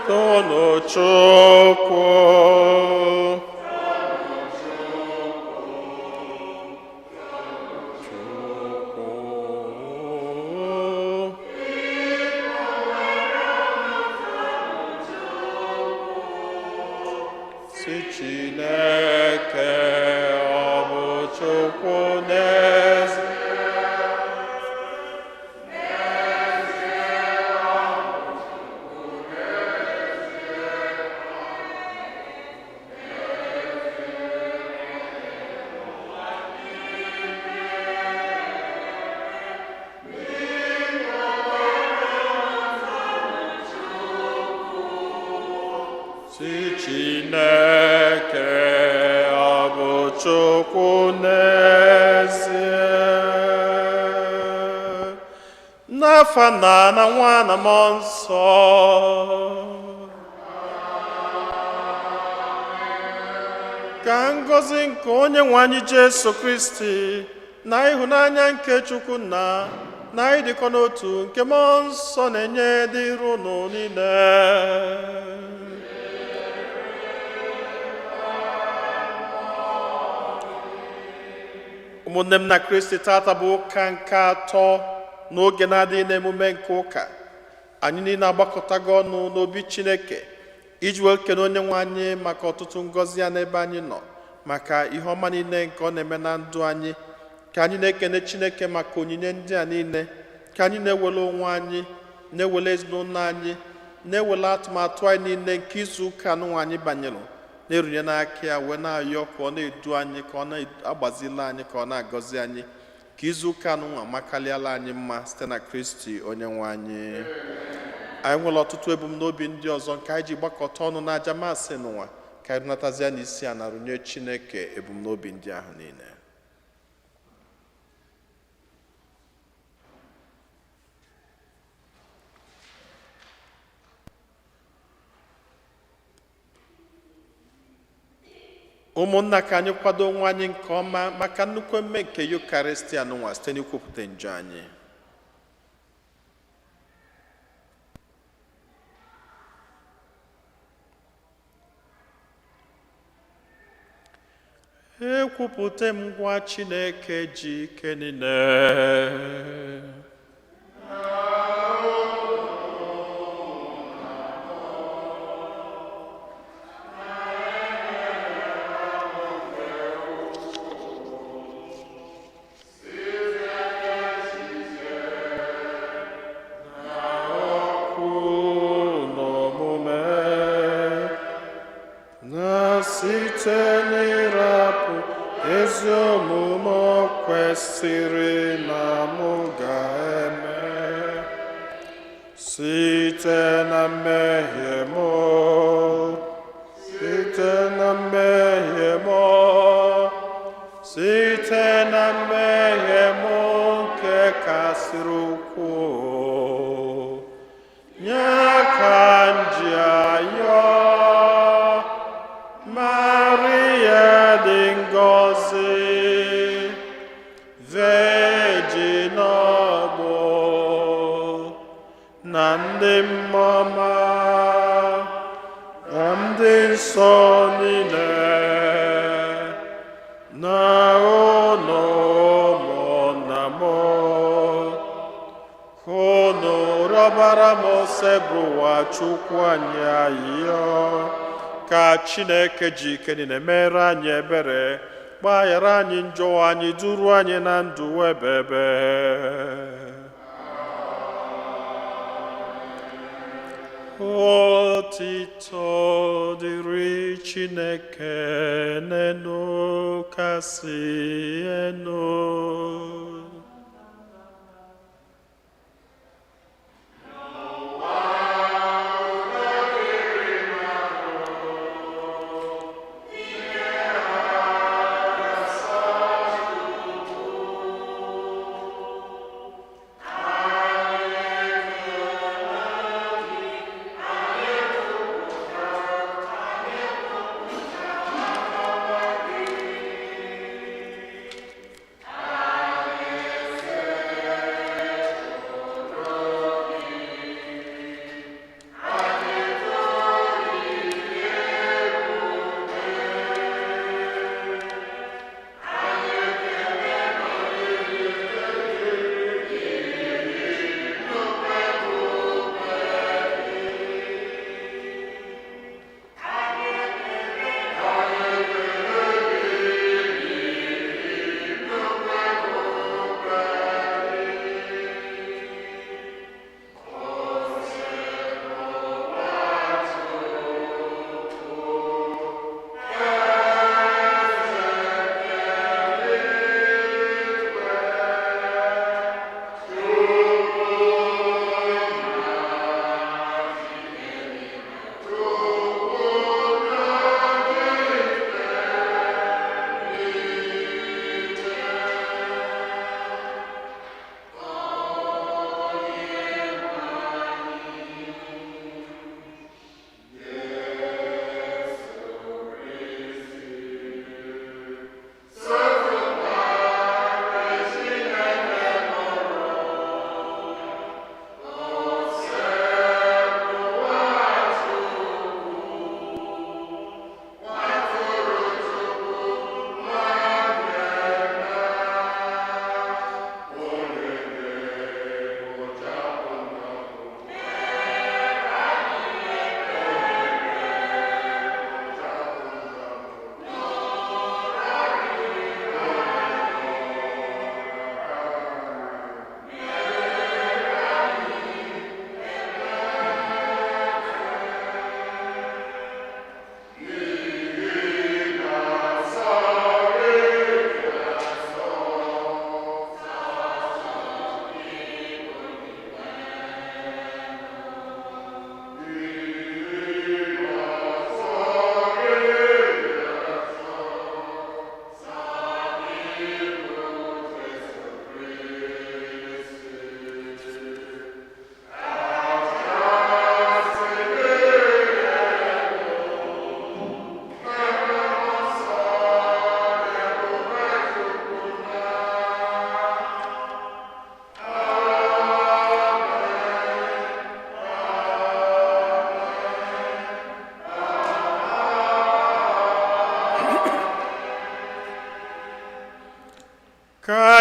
Toonu Chukwu. Chukwu. Si Chineke ọ bụ Chukwu n'ezie. Si Chineke ọ bụ Chukwu n'ezie. N'afa nna na nwa na mmụọ nsọ. Ka ngọzi nke onye nwe anyị Jesu Kristi na ịhụnanya nke Chukwu nna na ịdịkọ n'otu nke mmụọ nsọ na-enye dịrị unu niile. Ụmụnne m na Kristi, tata bụ ụka nke atọ n'oge na-adịghị n'emume nke ụka. Anyị niile agbakọtago ọnụ n'obi Chineke iji wee kene onye nwe anyị maka ọtụtụ ngọzi ya n'ebe anyị nọ, maka ihe ọma niile nke ọ na-eme na ndụ anyị. Ka anyị na-ekene Chineke maka onyinye ndị a niile, ka anyị na-ewele onwe anyị, na-ewele ezinụlọ anyị, na-ewele atụmatụ anyị niile nke izu ụka anụnwa anyị banyere na-erunye n'aka ya, wee na-ayọ ka ọ na-edu anyị, ka ọ na-agbazili anyị, ka ọ na-agọzi anyị, ka izu ụka anụnwa makalịala anyị mma site na Kristi onye nwe anyị. Anyị nwere ọtụtụ ebumnobi ndị ọzọ nke anyị ji gbakọta ọnụ n'aja masị n'ụwa. Ka anyị natazie n'isi a na rụnye Chineke ebumnobi ndị ahụ niile. Ụmụnna, ka anyị kwado onwe anyị nke ọma maka nnukwu emume nke Yukaristia n'ụwa site n'ikwupụta njọ anyị. Ekwupụta m ngwa Chineke ji ike niile okwu n'omume na site n'ịrapụ ezi omume o kwesịrị na mụ ga-eme, site na mmehie m, site na mmehie m, site na mmehie m nke kasịrị ukwuu, nye ka m ji ayọ Maria dị ngọzi, Virgin ọgbọ na ndị mmụọma na ndị nsọ niile na unu ụmụnna m, unu rịọbara m Osebụrụwa Chukwu anyị ayịyọ, ka Chineke ji ike niile mere anyị ebere, gbaghara anyị njọ anyị, duru anyị na ndụ ebebe. Otito dịrị Chineke n'enu kasị enu.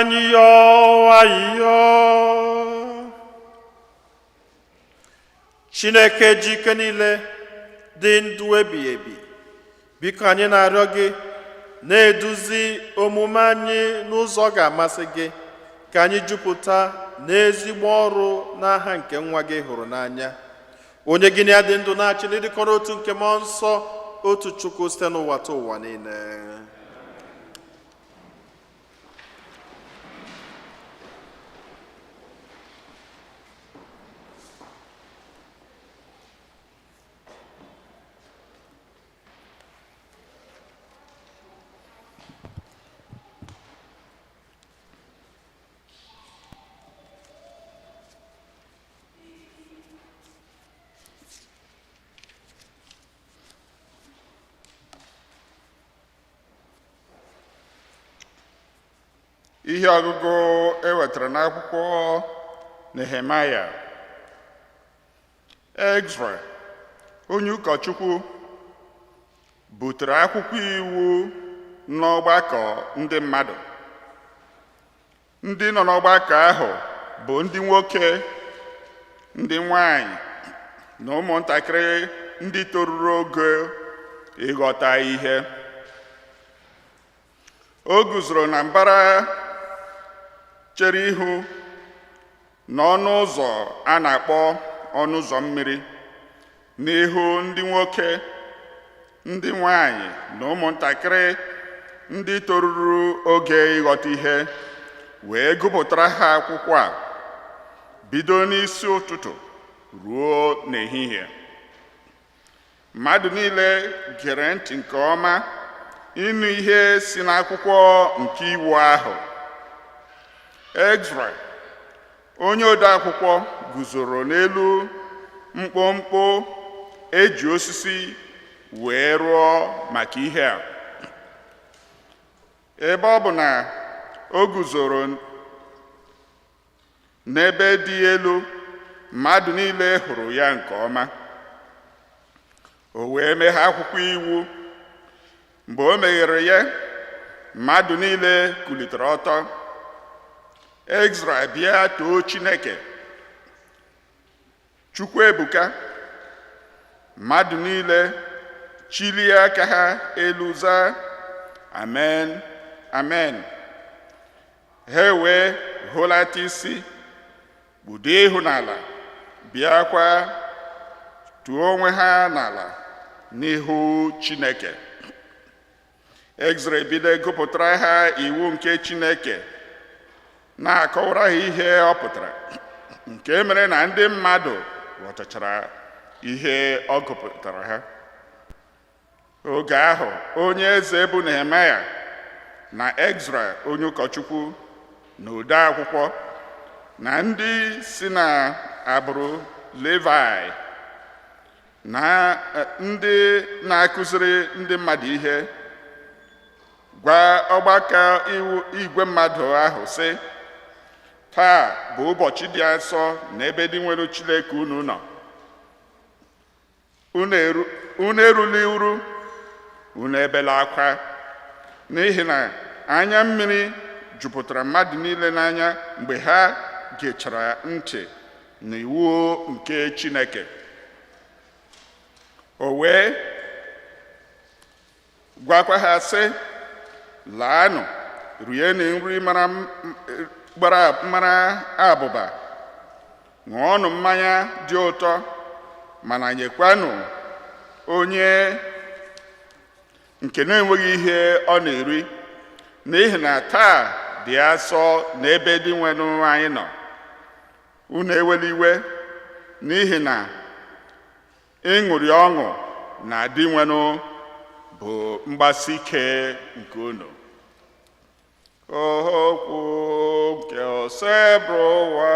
Anyị yọọ ayịyọ. Chineke ji ike niile dị ndụ ebighị ebi, biko anyị na-arịọ gị na-eduzi omume anyị n'ụzọ ga-amasị gị, ka anyị jupụta n'ezigbo ọrụ n'aha nke nwa gị hụrụ n'anya, onye gị na ya dị ndụ na-achị n'ịdịkọ n'otu nke mmụọ nsọ, otu Chukwu, site n'ụwa ta ụwa niile. Ihe ọgụgụ e wetara n'akwụkwọ Nehemaya. Ezra onye ụkọchukwu butere akwụkwọ iwu n'ọgbakọ ndị mmadụ. Ndị nọ n'ọgbakọ ahụ bụ ndị nwoke, ndị nwanyị na ụmụntakịrị ndị toruru ogo ịghọta ihe. O guzoro na mbara chere ihu n'ọnụ ụzọ a na-akpọ ọnụ ụzọ mmiri, n'ihu ndị nwoke, ndị nwanyị na ụmụntakịrị ndị toruru oge ịghọta ihe, wee gụpụtara ha akwụkwọ a bido n'isi ụtụtụ ruo n'ehihie. Mmadụ niile gere ntị nke ọma ịnụ ihe si n'akwụkwọ nke iwu ahụ. Ezra onye ode akwụkwọ guzoro n'elu mkpọmkpọ eji osisi wee rụọ maka ihe a. Ebe ọ bụ na o guzoro n'ebe dị elu, mmadụ niile hụrụ ya nke ọma. O wee meghee akwụkwọ iwu. Mgbe o meghere ya, mmadụ niile kulitere ọtọ. Ezra bịa too Chineke. Chukwu ebuka. Mmadụ niile chilie aka ha elu zaa, "Amen, amen." Ha wee hụlata isi, kpudo ihu n'ala, bịakwa tụọ onwe ha n'ala n'ihu Chineke. Ezra ebido gụpụtara ha iwu nke Chineke, na-akọwara ha ihe ọ pụtara, nke mere na ndị mmadụ ghọtachara ihe ọ gụpụtara ha. Oge ahụ, onye eze bụ Nehemaya na Ezra onye ụkọchukwu na ode akwụkwọ na ndị si na agbụrụ Levi na ndị na-akụziri ndị mmadụ ihe gwa ọgbakọ iwu igwe mmadụ ahụ sị, taa bụ ụbọchị dị asọ n'ebe dị nwere Chineke unu nọ. Unu erula uru, unu ebela akwa, n'ihi na anya mmiri jupụtara mmadụ niile n'anya mgbe ha gechara ntị n'iwu nke Chineke. O wee gwakwa ha sị, laanụ rienụ nri gbara mara abụba, ṅụọnụ mmanya dị ụtọ, mana nyekwanụ onye nke na-enweghị ihe ọ na-eri, n'ihi na taa dị asọ n'ebe dị nwenụ anyị nọ. Unu ewela iwe, n'ihi na ịṅụrị ọṅụ na dị nwenụ bụ mgbasi ike nke unu. Okwu nke Osebụrụwa.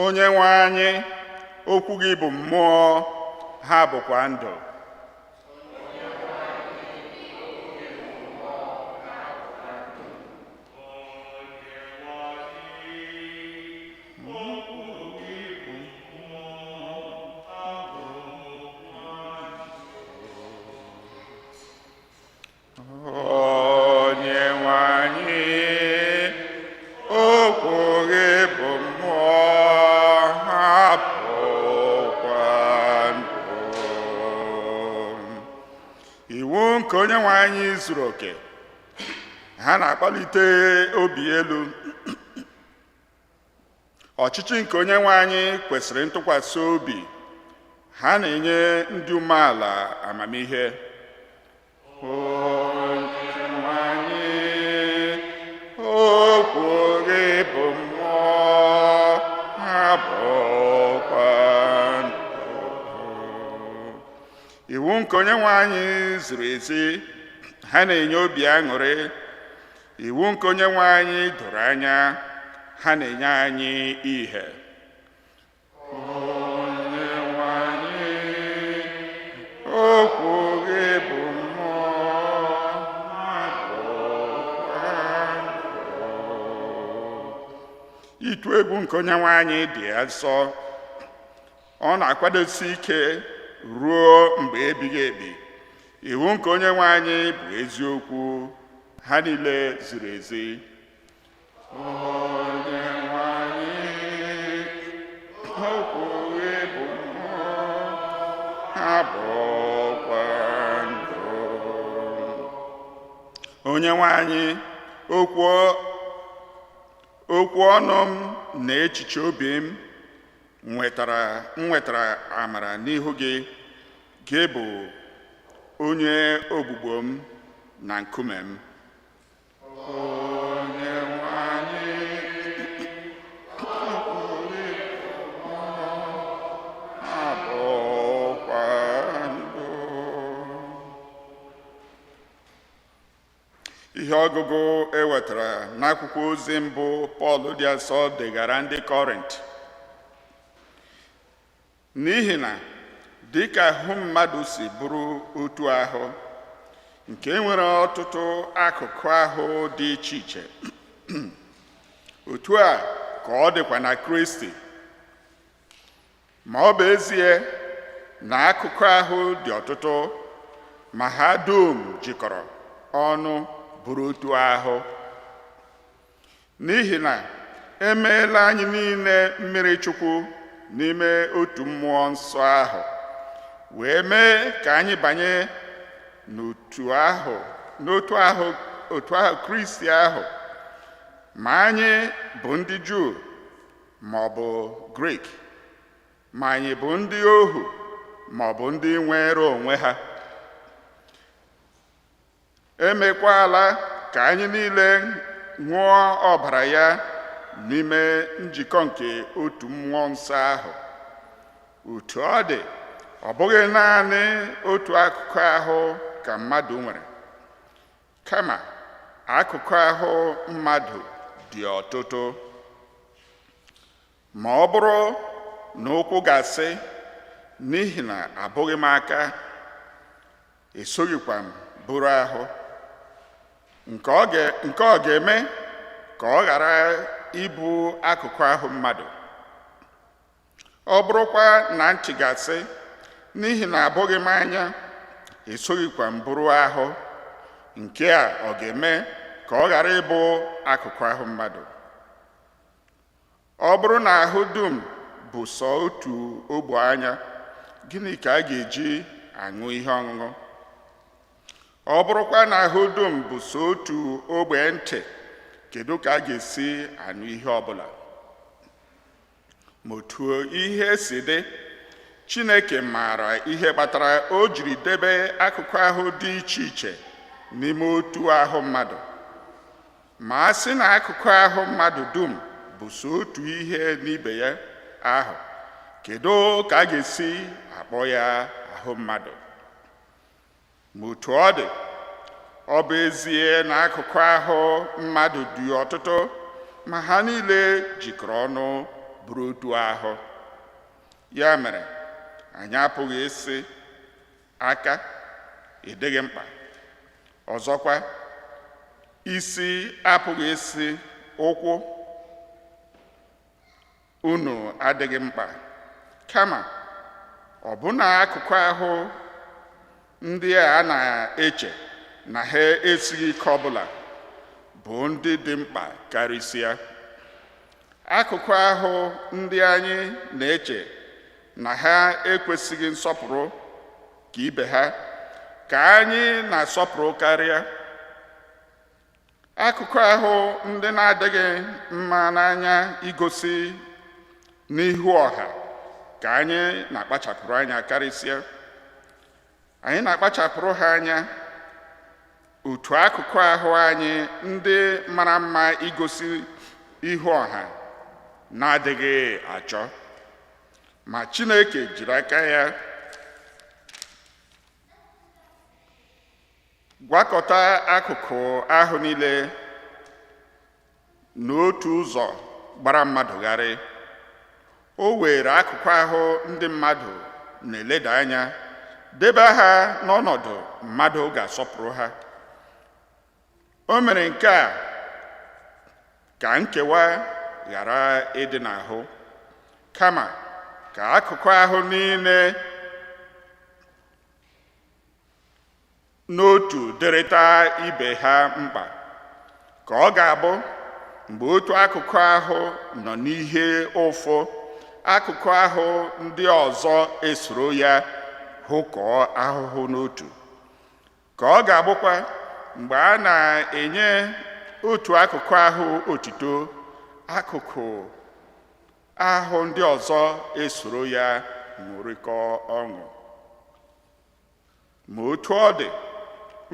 Onye nwe anyị, okwu gị bụ mmụọ, ha bụkwa ndụ. nke Onyenwe anyị zuru oke, ha na-akpalite obi elu. Ọchịchị nke Onyenwe anyị kwesịrị ntụkwasị obi, ha na-enye ndị umeala amamihe. Onyenwe anyị, okwu gị bụ mmụọ, ha bụkwa ndụ. Iwu nke Onyenwe anyị ziri ezi, ha na-enye obi aṅụrị. Iwu nke Onyenwe anyị doro anya, ha na-enye anyị ihe. Onyenwe anyị, okwu gị bụ mmụọ, ha bụkwa ndụ. Ịtụ egwu nke Onyenwe anyị dị nsọ, ọ na-akwadosi ike ruo mgbe ebighị ebi. Iwu nke Onyenwe anyị bụ eziokwu, ha niile ziri ezi. Onyenwe anyị, okwu gị bụ mmụọ, ha bụkwa ndụ. Onyenwe anyị, okwu ọnụ m na echiche obi m nwetara amara n'ihu gị, gị bụ onye ogbugbo m na nkume m. Onyenwe anyị, okwu gị bụ mmụọ, ha bụkwa ndụ. Ihe ọgụgụ e wetara n'akwụkwọ ozi mbụ Pọl dị asọ degara ndị Kọrint. N'ihi na dịka ahụ mmadụ si bụrụ otu ahụ nke nwere ọtụtụ akụkụ ahụ dị iche iche, otu a ka ọ dịkwa na Kristi. Ma ọ bụ ezie na akụkụ ahụ dị ọtụtụ, ma ha dum jikọrọ ọnụ bụrụ otu ahụ. N'ihi na emeela anyị niile mmiri Chukwu n'ime otu mmụọ nsọ ahụ, wee mee ka anyị banye n'otu ahụ, n'otu ahụ, otu ahụ Kristi ahụ, ma anyị bụ ndị Juu ma ọ bụ Grik, ma anyị bụ ndị ohu ma ọ bụ ndị nwere onwe ha. Emekwala ka anyị niile ṅụọ ọbara ya n'ime njikọ nke otu mmụọ nsọ ahụ. Otu ọ dị, ọ bụghị naanị otu akụkụ ahụ ka mmadụ nwere, kama akụkụ ahụ mmadụ dị ọtụtụ. Ma ọ bụrụ na ụkwụ ga-asị, n'ihi na abụghị m aka, esoghịkwa m bụrụ ahụ, nke ọ ga-eme ka ọ ghara ịbụ akụkụ ahụ mmadụ. Ọ bụrụkwa na ntị ga-asị, n'ihi na abụghị m anya, esoghịkwa m bụrụ ahụ, nke a ọ ga-eme ka ọ ghara ịbụ akụkụ ahụ mmadụ. Ọ bụrụ na ahụ dum bụ sọ otu ogbo anya, gịnị ka a ga-eji aṅụ ihe ọṅụṅụ? Ọ bụrụkwa na ahụ dum bụ sọ otu ogbe ntị, kedu ka a ga-esi anụ ihe ọbụla? Ma otu ihe si dị, Chineke maara ihe kpatara o jiri debe akụkụ ahụ dị iche iche n'ime otu ahụ mmadụ. Ma a sị na akụkụ ahụ mmadụ dum bụ sọ otu ihe n'ibe ya ahụ, kedu ka a ga-esi akpọ ya ahụ mmadụ? Ma otu ọ dị, ọ bụ ezie na akụkụ ahụ mmadụ dị ọtụtụ, ma ha niile jikọrọ ọnụ bụrụ otu ahụ. Ya mere, anyị apụghị ịsị aka ị dịghị mkpa. Ọzọkwa, isi apụghị ịsị ụkwụ unu adịghị mkpa, kama ọbụna akụkụ ahụ ndị a na-eche na ha esighị ike ọbụla bụ ndị dị mkpa karịsịa. Akụkụ ahụ ndị anyị na-eche na ha ekwesịghị nsọpụrụ ka ibe ha Ka anyị na-asọpụrụ karịa. Akụkụ ahụ ndị na-adịghị mma n'anya igosi n'ihu ọha ka anyị na-akpachapụrụ anya karịsịa. Anyị na-akpachapụrụ ha anya otu akụkụ ahụ anyị ndị mara mma igosi ihu ọha na-adịghị achọ. Ma Chineke jiri aka ya gwakọta akụkụ ahụ niile n'otu ụzọ gbara mmadụ gharị. O were akụkụ ahụ ndị mmadụ na-eleda anya debe ha n'ọnọdụ mmadụ ga-asọpụrụ ha. O mere nke a ka nkewa ghara ịdị n'ahụ, kama ka akụkụ ahụ niile n'otu dịrịta ibe ha mkpa, ka ọ ga-abụ mgbe otu akụkụ ahụ nọ n'ihe ụfụ, akụkụ ahụ ndị ọzọ esoro ya hụkọọ ahụhụ n'otu. Ka ọ ga-abụkwa mgbe a na-enye otu akụkụ ahụ otito, akụkụ ahụ ndị ọzọ esoro ya ṅụrịkọ ọṅụ. Ma otu ọ dị,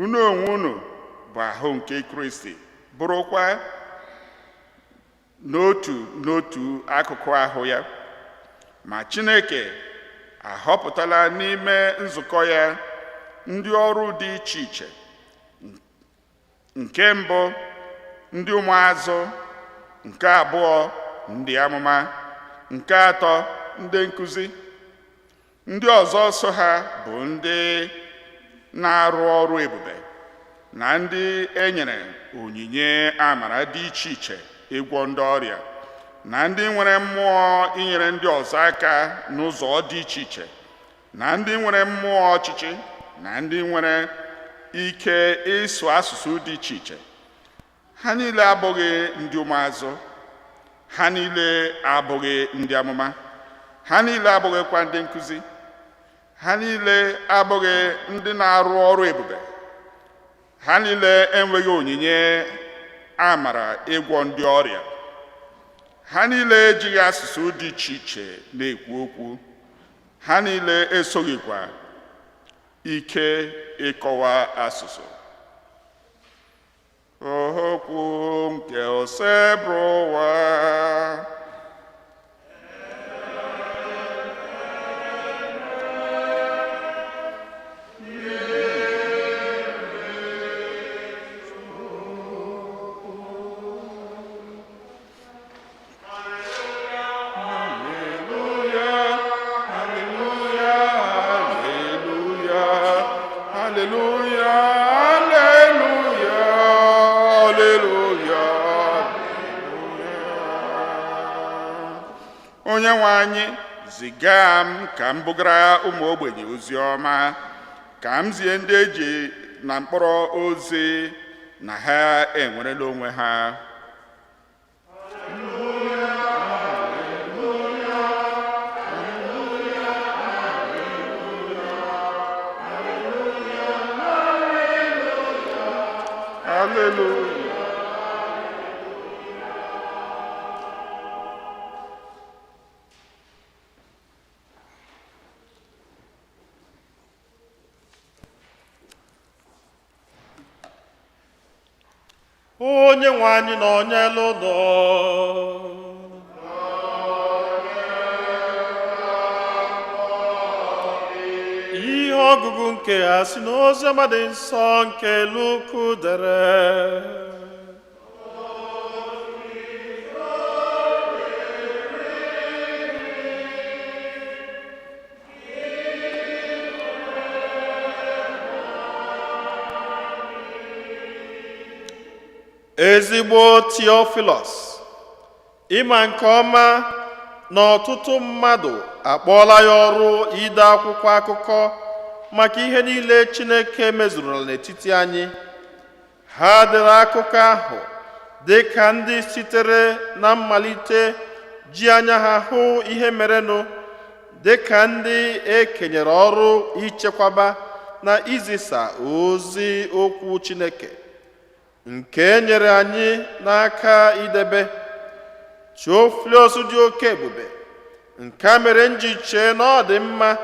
unu onwe unu bụ ahụ nke Kristi, bụrụkwa n'otu n'otu akụkụ ahụ ya. Ma Chineke ahọpụtala n'ime nzukọ ya ndị ọrụ dị iche iche. Nke mbụ, ndị ụmụazụ; nke abụọ, ndị amụma; nke atọ, ndị nkụzi. Ndị ọzọ so ha bụ ndị na-arụ ọrụ ebube na ndị e nyere onyinye amara dị iche iche ịgwọ ndị ọrịa, na ndị nwere mmụọ inyere ndị ọzọ aka n'ụzọ dị iche iche, na ndị nwere mmụọ ọchịchị, na ndị nwere ike ịsụ asụsụ dị iche iche. Ha niile abụghị ndị ụmụazụ, ha niile abụghị ndị amụma, ha niile abụghịkwa ndị nkụzi, ha niile abụghị ndị na-arụ ọrụ ebube, ha niile enweghị onyinye amara ịgwọ ndị ọrịa, ha niile ejighị asụsụ dị iche iche na-ekwu okwu, ha niile esoghịkwa ike ịkọwa asụsụ. Okwu nke Osebụrụwa. Hallelujah, hallelujah, hallelujah, hallelujah, hallelujah. Onye nwe anyị ziga m ka m bugara ụmụ ogbenye ozi ọma, ka m zie ndị eji na mkpọrọ ozi na ha enwerela onwe ha. Hallelujah. Onye nwe anyị nọ n'elu ụlọ. Ihe ọgụgụ nke a si n'oziọma dị nsọ nke Luku dere. Ezigbo Theophilus, ịma nke ọma na ọtụtụ mmadụ akpọọla ya ọrụ ide akwụkwọ akụkọ maka ihe niile Chineke mezuru n'etiti anyị. Ha dere akụkọ ahụ dị ka ndị sitere na mmalite ji anya ha hụ ihe merenụ, dị ka ndị e kenyere ọrụ ichekwaba Na izisa ozi okwu Chineke nke e nyere anyị n'aka idebe. Theophilus dị oke ebube, nke a mere m ji chee na ọ dị mma,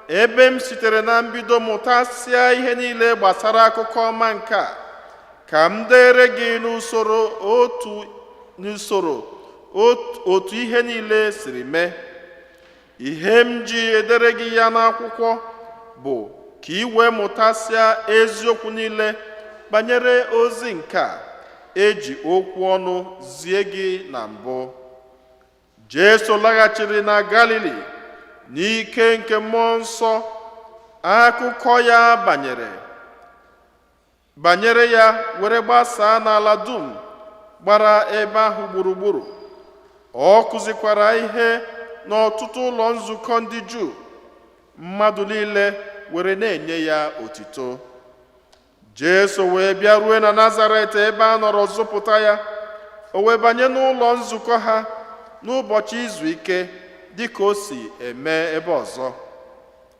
ebe m sitere na mbido mụtasịa ihe niile gbasara akụkọ ọma nke a, ka m dere gị n'usoro otu n'usoro otu ihe niile siri mee. Ihe m ji edere gị ya n'akwụkwọ bụ ka ị wee mụtasịa eziokwu niile banyere ozi nke a eji okwu ọnụ zie gị na mbụ. Jesu laghachiri na Galili n'ike nke Mmụọ Nsọ. Akụkọ ya banyere ya were gbasaa n'ala dum gbara ebe ahụ gburugburu. Ọ kụzikwara ihe n'ọtụtụ ụlọ nzukọ ndị Juu, mmadụ niile were na-enye ya otito. Jesu wee bịarue na Nazaret, ebe a nọrọ zụpụta ya. O wee banye n'ụlọ nzukọ ha n'ụbọchị izu ike, dịka o si eme ebe ọzọ.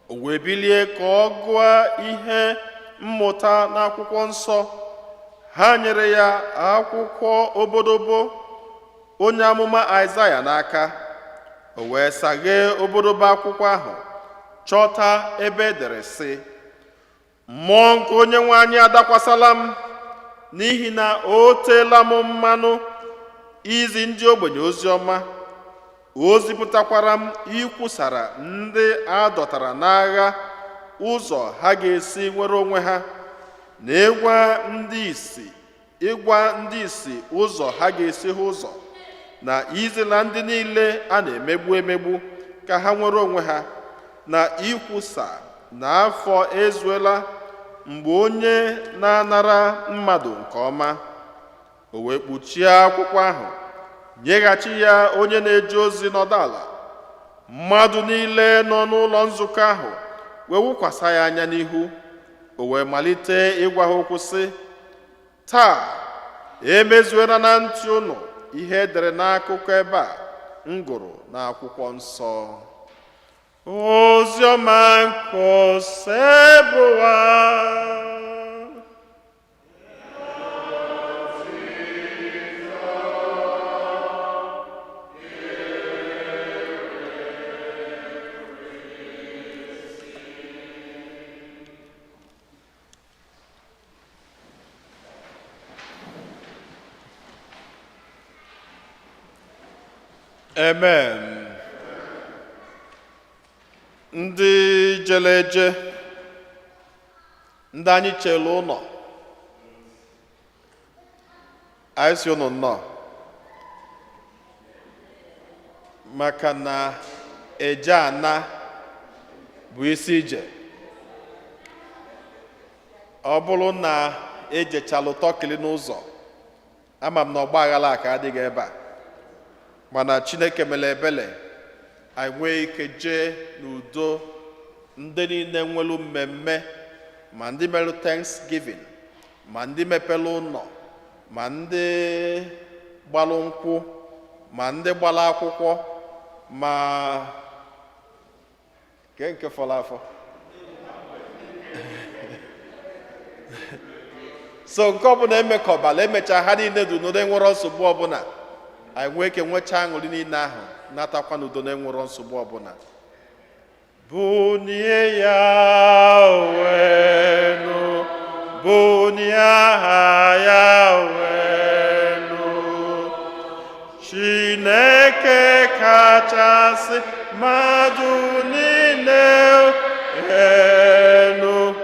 O wee bilie ka ọ gụọ ihe mmụta n'akwụkwọ nsọ. Ha nyere ya akwụkwọ obodobo onye amụma Aịzaya n'aka. O wee saghee obodobo akwụkwọ ahụ, chọta ebe edere sị: "Mmụọ nke Onye nwe anyị adakwasala m, n'ihi na o teela m mmanụ izi ndị ogbenye ozi ọma. O zipụtakwara m ikwusara ndị a dọtara n'agha ụzọ ha ga-esi nwere onwe ha, na ịgwa ndị isi ụzọ ha ga-esi hụ ụzọ, na izila ndị niile a na-emegbu emegbu ka ha nwere onwe ha, na ikwusa na afọ ezuela mgbe onye na-anara mmadụ nke ọma." O wee kpuchie akwụkwọ ahụ, nyeghachi ya onye na-eje ozi, nọdụ ala. Mmadụ niile nọ n'ụlọ nzukọ ahụ wee wụkwasị ya anya n'ihu. O wee malite ịgwa ha okwu sị: "Taa emezuela na ntị unu ihe edere n'akụkọ ebe a m gụrụ n'akwụkwọ nsọ." Ozi ọma nke Osebụwa. Amen. Ndị jele eje, ndị anyị chelu ụlọ, anyị si unu nnọọ, maka na eje ana bụ isi ije. Ọ bụrụ na ejechalụ tọkili n'ụzọ, ama m na ọgba aghara ka adịghị ebe a, mana Chineke mere ebele, anyị nwee ike jee n'udo. Ndị niile nwelu mmemme, ma ndị merụ Thanksgiving, ma ndị mepere ụlọ, ma ndị gbalụ nkwụ, ma ndị gbara akwụkwọ, ma nke fọrọ afọ, so nke ọbụla emekọbala, emechaa, ha niile dị n'udo, enwero nsogbu ọbụla. Anyị nwee ike nwechaa aṅụrị niile ahụ, natakwa n'udo na enwero nsogbu ọbụla. Bunie ya wenu, bunie aha ya wenu, Chineke kachasị mmadụ niile elu,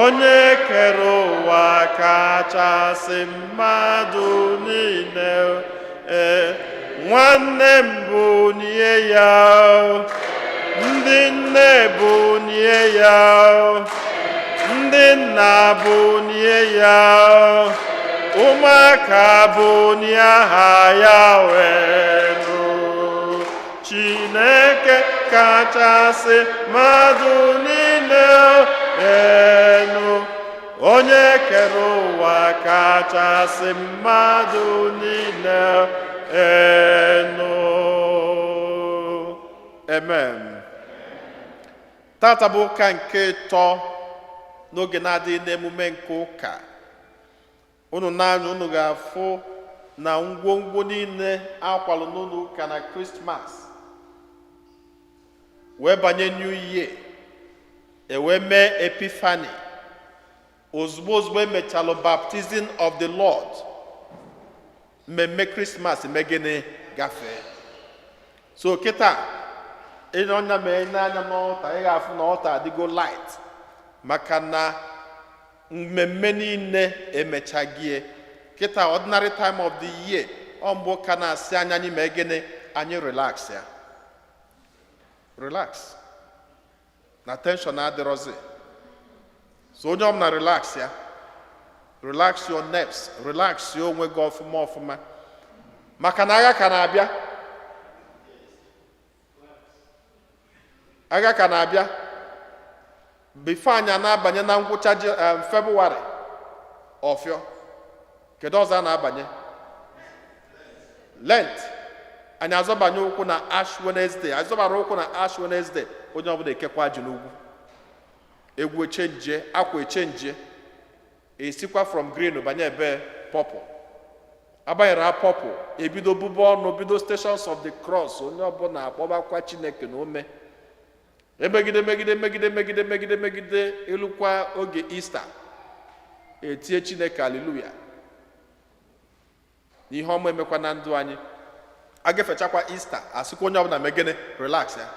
onye kere ụwa kachasị mmadụ niile. Ee, nwanne m, bunie ya. Ndị nne, bunie ya. Ndị nna, bunie ya. Ụmụaka, bunie aha ya welu, Chineke kachasị mmadụ niile elu, onye kere ụwa kachasị mmadụ niile elu. Amen. Tata bụ ụka nke ịtọ. N'oge na-adịghị n'emume nke ụka, unu n'anya, unu ga-afụ na ngwongwo niile akwalụ n'ụlọ ụka na Krismas wee banye New Year, e wee mee Epiphany. Ozugbo ozugbo emechalụ Baptism of the Lord, mmemme Krismas mee gịnị? Gafee. So kịta ịnọnya mee n'anya n'altar, ị ga-afụ na altar adịgo light, maka na mmemme niile emechagie. Kịta, ordinary time of the year, ọ mbụ ka na-asị anya anyị mee gịnị? Anyị relax ya, relax na tension adịrọzi. So onye ọbụla relax ya, relax your nerves, relax ya onwe gị ọfụma ọfụma, maka na agha ka na-abịa, agha ka na-abịa. Before anyị na-abanye na ngwụcha Febụwarị ọfịọ, kedu ọzọ a na-abanye? Lent. Anyị azọbanye ụkwụ na Ash Wednesday. Anyị zọbara ụkwụ na Ash Wednesday, onye ọbụla ekekwa ji n'ugwu, egwu echenjie, akwa echenjie, esikwa from green banye ebe purple. Abanyere ha purple, ebido bụba ọnụ, bido Stations of the Cross, onye ọbụla akpọbakwa Chineke na ome emegide, megide, megide, megide, megide, megide. Elukwa oge Easter, etie Chineke aleluya n'ihe ọma emekwa na ndụ anyị. A gafechakwa Easter, asịkwa onye ọbụla megene relax ya,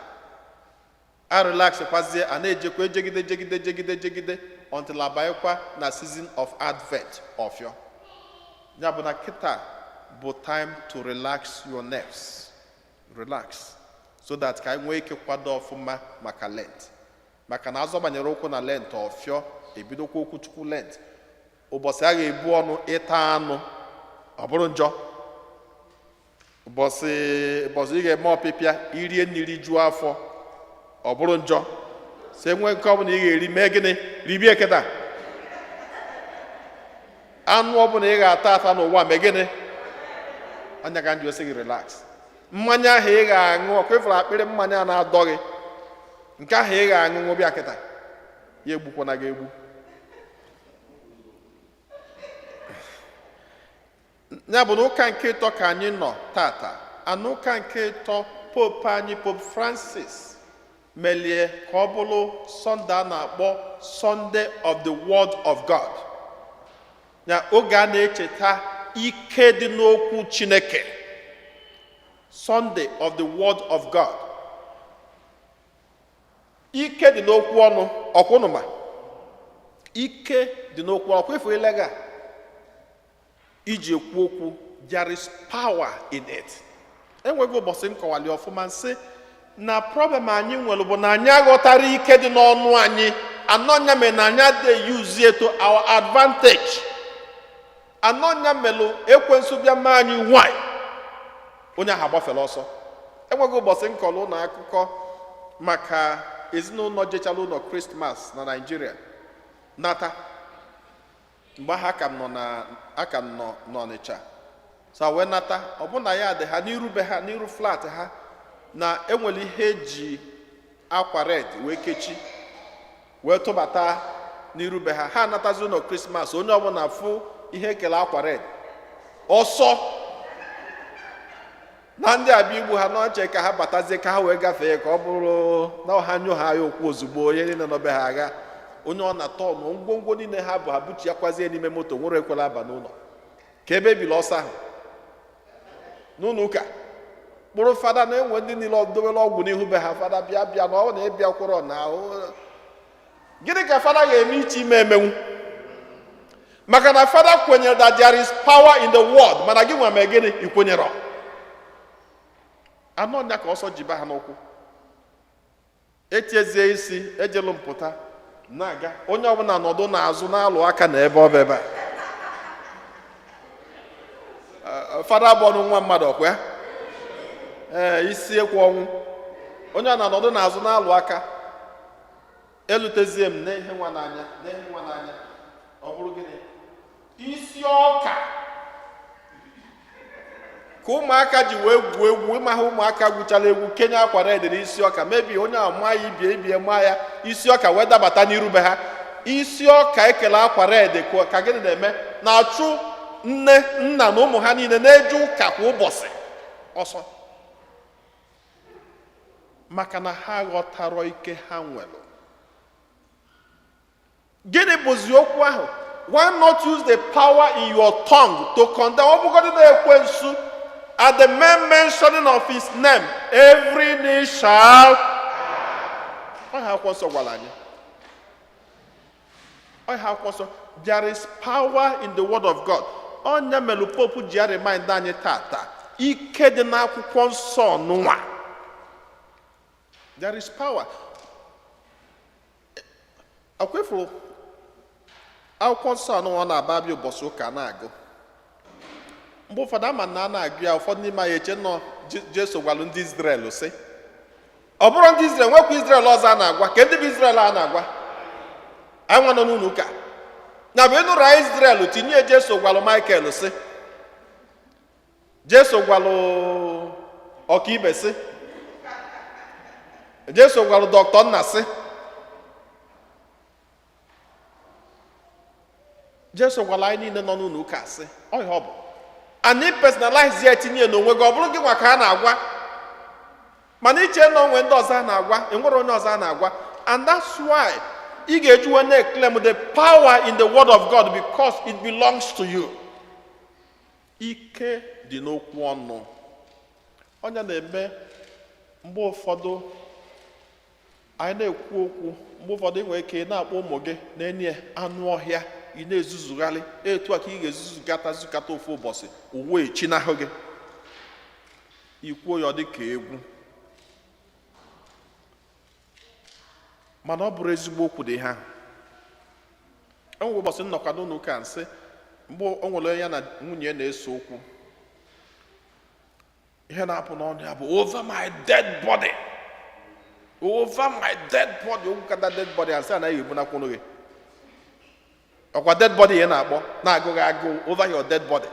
a relax kwazie, a na-ejekwa ejegide, jegide, jegide, jegide until abanyekwa na season of Advent ọfịọ. Ya bụ na kịta bụ time to relax your nerves, relax so that ka anyị nwee ike kwado ọfụma maka Lent, maka na azọbanyere ụkwụ na Lent ọfịọ, ebidokwa okwu Chukwu Lent. Ụbọchị a ga-ebu ọnụ, ịta anụ ọ bụrụ njọ. Ụbọchị ị ga-eme ọpịpịa, irie nri juo afọ, ọ bụrụ njọ. Si enwe nke ọbụla ị ga-eri, mee gịnị? Ribie kịta. Anụ ọbụla ị ga-ata ata n'ụwa, mee gịnị? Anya ka nji osi gị relax. Mmanya ahụ ị ga-aṅụ, ọkwa ịfụrụ akpịrị mmanya na-adọ gị, nke ahụ ị ga-aṅụ, ṅụbịa kịta, ya egbukwana gị egbu. Ya bụ na ụka nke ịtọ ka anyị nọ tata. Anụ ụka nke ịtọ, Pope anyị, Pope Francis, melie ka ọ bụrụ Sunday a na-akpọ Sunday of the Word of God, ya oge a na-echeta ike dị n'okwu Chineke, Sunday of the Word of God. Ike dị n'okwu ọnụ, ọkwụnụma ike dị n'okwu ọkwa efu ilega iji ekwu okwu. There is power in it. Enweghị ụbọchị nkọwali ọfụma, nsị na problem anyị nwere bụ na anyị aghọtara ike dị n'ọnụ anyị. Anọnya mere na anyị adịghị use it to our advantage. Anọnya melụ ekwensu bịa mee anyị nwanyị, onye ahụ agbafere ọsọ. Enweghị ụbọchị nkọrọ ụlọ akụkọ maka ezinụlọ jechala ụlọ Krismas na Naịjirịa nata. Mgbe ahụ aka m nọ na aka m nọ n'Ọnịcha, so wee nata, ọbụna ya dị ha n'iru be ha, n'iru flat ha, na enwere ihe eji akwa red wee kechi wee tụbata n'iru be ha. Ha anatazi ụlọ Krismas, onye ọbụla fụ ihe ekele akwa red, ọsọ na ndị abịa igbu ha n'oche, ka ha batazie ka ha wee gafee, ka ọ bụrụ na ha nyụ ha ya okwu ozugbo, onye niile nọbe ha agha, onye ọ na-atọ ọnụ ngwongwo niile ha bụ, ha buchi ya kwazie n'ime moto, nwere ekwela aba n'ụlọ. Ka ebe ebili ọsọ ahụ n'ụlọ ụka kpụrụ fada na-enwe ndị niile dobere ọgwụ n'ihu be ha. Fada, bịa, bịa, na ọ na ịbịa kwụrọ na ahụ. Gịnị ka fada ga-eme iche ime emenwu? Maka na fada kwenyere that there is power in the world, mana gị nwa mee gịnị? Ị kwenyere anụ ọnya ka ọsọ jiba ha n'ụkwụ, etiezie isi ejelu mpụta na-aga, onye ọbụla nọdụ n'azụ na-alụ aka na ebe ọ bụ ebe a. Fada bụ ọnụ nwa mmadụ, ọkwa ya ee, isi ekwu ọnwụ, onye ọ na-anọdụ n'azụ na-alụ aka. Elutezie m n'ihe nwa n'anya, n'ihe nwa n'anya, ọ bụrụ gịnị? Isi ọka ka ụmụaka ji wee gwuo egwu. Ịma ha, ụmụaka gwuchara egwu, kenye akwa red n'isi ọka, mebi onye a maa ya, ibie ibie maa ya, isi ọka wee dabata n'irube ha. Isi ọka ekele akwa red ka gịnị na-eme na-achụ nne, nna na ụmụ ha niile na-eje ụka kwa ụbọchị ọsọ, maka na ha ghọtara ike ha nwere. Gịnị bụzi okwu ahụ? Why not use the power in your tongue to condemn? Ọ bụgodị na ekwensu, at the mere mentioning of his name, every knee shall. Ọha akwụkwọ nsọ gwara anyị, ọha akwụkwọ nsọ, there is power in the word of God. Onye melụ Pope ji ya remind anyị tata ike dị n'akwụkwọ nsọ nụnwa. There is power. Akwefuru akwụkwọ nsọ anụnwa ọ na-aba abịa ụbọchị ụka na-agụ. Mgbe ụfọdụ ama na a na-agụ ya, ụfọdụ n'ime anyị eche nọ Jesu gwalụ ndị Izrel, sị ọ bụrụ ndị Izrel nwekwa Izrel ọzọ a na-agwa ka ndị bụ Izrel a na-agwa anyị nwa nọ n'ụlọ ụka na bụ ịnụrụ anyị Izrel tinye. Jesu gwalụ Michael, sị Jesu gwalụ ọkaibe, sị Jesu gwalụ dọkịta nna, sị Jesu gwara anyị niile nọ n'ụlọ ụka, sị ọ ihe ọ bụ anyị personalize ya, tinye n'onwe gị. Ọ bụrụ gị nwa ka a na-agwa, mana iche na onwe ndị ọzọ a na-agwa, enwere onye ọzọ a na-agwa. And that's why ị ga-eji wee na-eclaim the power in the word of God, because it belongs to you. Ike dị n'okwu ọnụ. Onye na-eme mgbe ụfọdụ anyị na-ekwu okwu, mgbe ụfọdụ ị nwere ike ị na-akpọ ụmụ gị na-enye anụ ọhịa, ị na-ezuzugharị etu a ka ị ga-ezuzugata zukata. Ofu ụbọchị uwe echinahụ gị, ikwuo ya, ọ dị ka egwu, mana ọ bụrụ ezigbo okwu dị ha. Enwere ụbọchị nnọkwa n'ụlọ ụka, nsị mgbe o nwere onye ya na nwunye na-ese okwu, ihe na-apụ n'ọnụ ya bụ "Over my dead body, over my dead body." Okwu kata dead body, asị anaghị ebunakwunu gị ọkwa dead body ya na-akpọ na-agụghị agụụ. Over your dead body,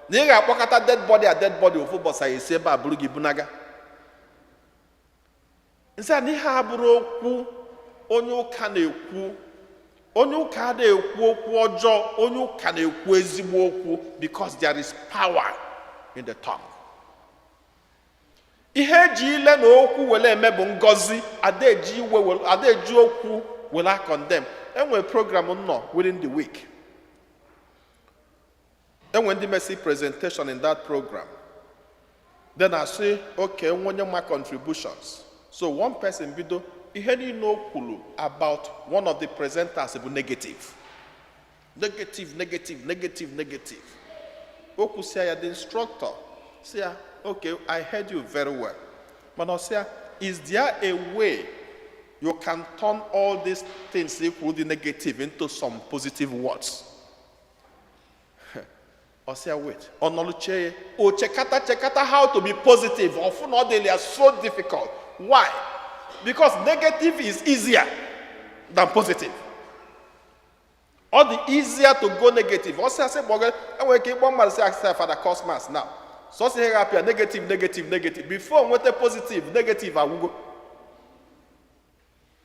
na ị ga-akpọkọta dead body a, dead body, ofu ụbọchị anyị esi ebe a bụrụ gị bunaga. Nsị a na ihe a bụrụ okwu onye ụka na-ekwu. Onye ụka na-ekwu okwu ọjọọ, onye ụka na-ekwu ezigbo okwu, because there is power in the tongue. Ihe eji ile na okwu were eme bụ ngọzi. Adaeji iwe adaeji okwu were condemn. Enwere program nọ within the week, enwere ndị mesi presentation in that program, then asị okay, nwe onye ma contributions. So one person bido, ihe niile o kwuru about one of the presenters bụ negative, negative, negative, negative, negative. O kwụsịa ya, the instructor sị ya, "Okay, I heard you very well," mana ọ sị ya, "Is there a way you can turn all these things equal the negative into some positive words?" Ọ sị ya, "Wait." Ọ nọlụchie ya, o chekata chekata how to be positive, ọfụ na ọ dịrị ya so difficult. Why? Because negative is easier than positive. Ọ dị easier to go negative. Ọ sị asị kpọga, enwere ike ịkpọ mmadụ sị asị Father Cosmas now, sọsọ ihe ga-apịa negative, negative, negative before nweta positive. Negative agwụgo.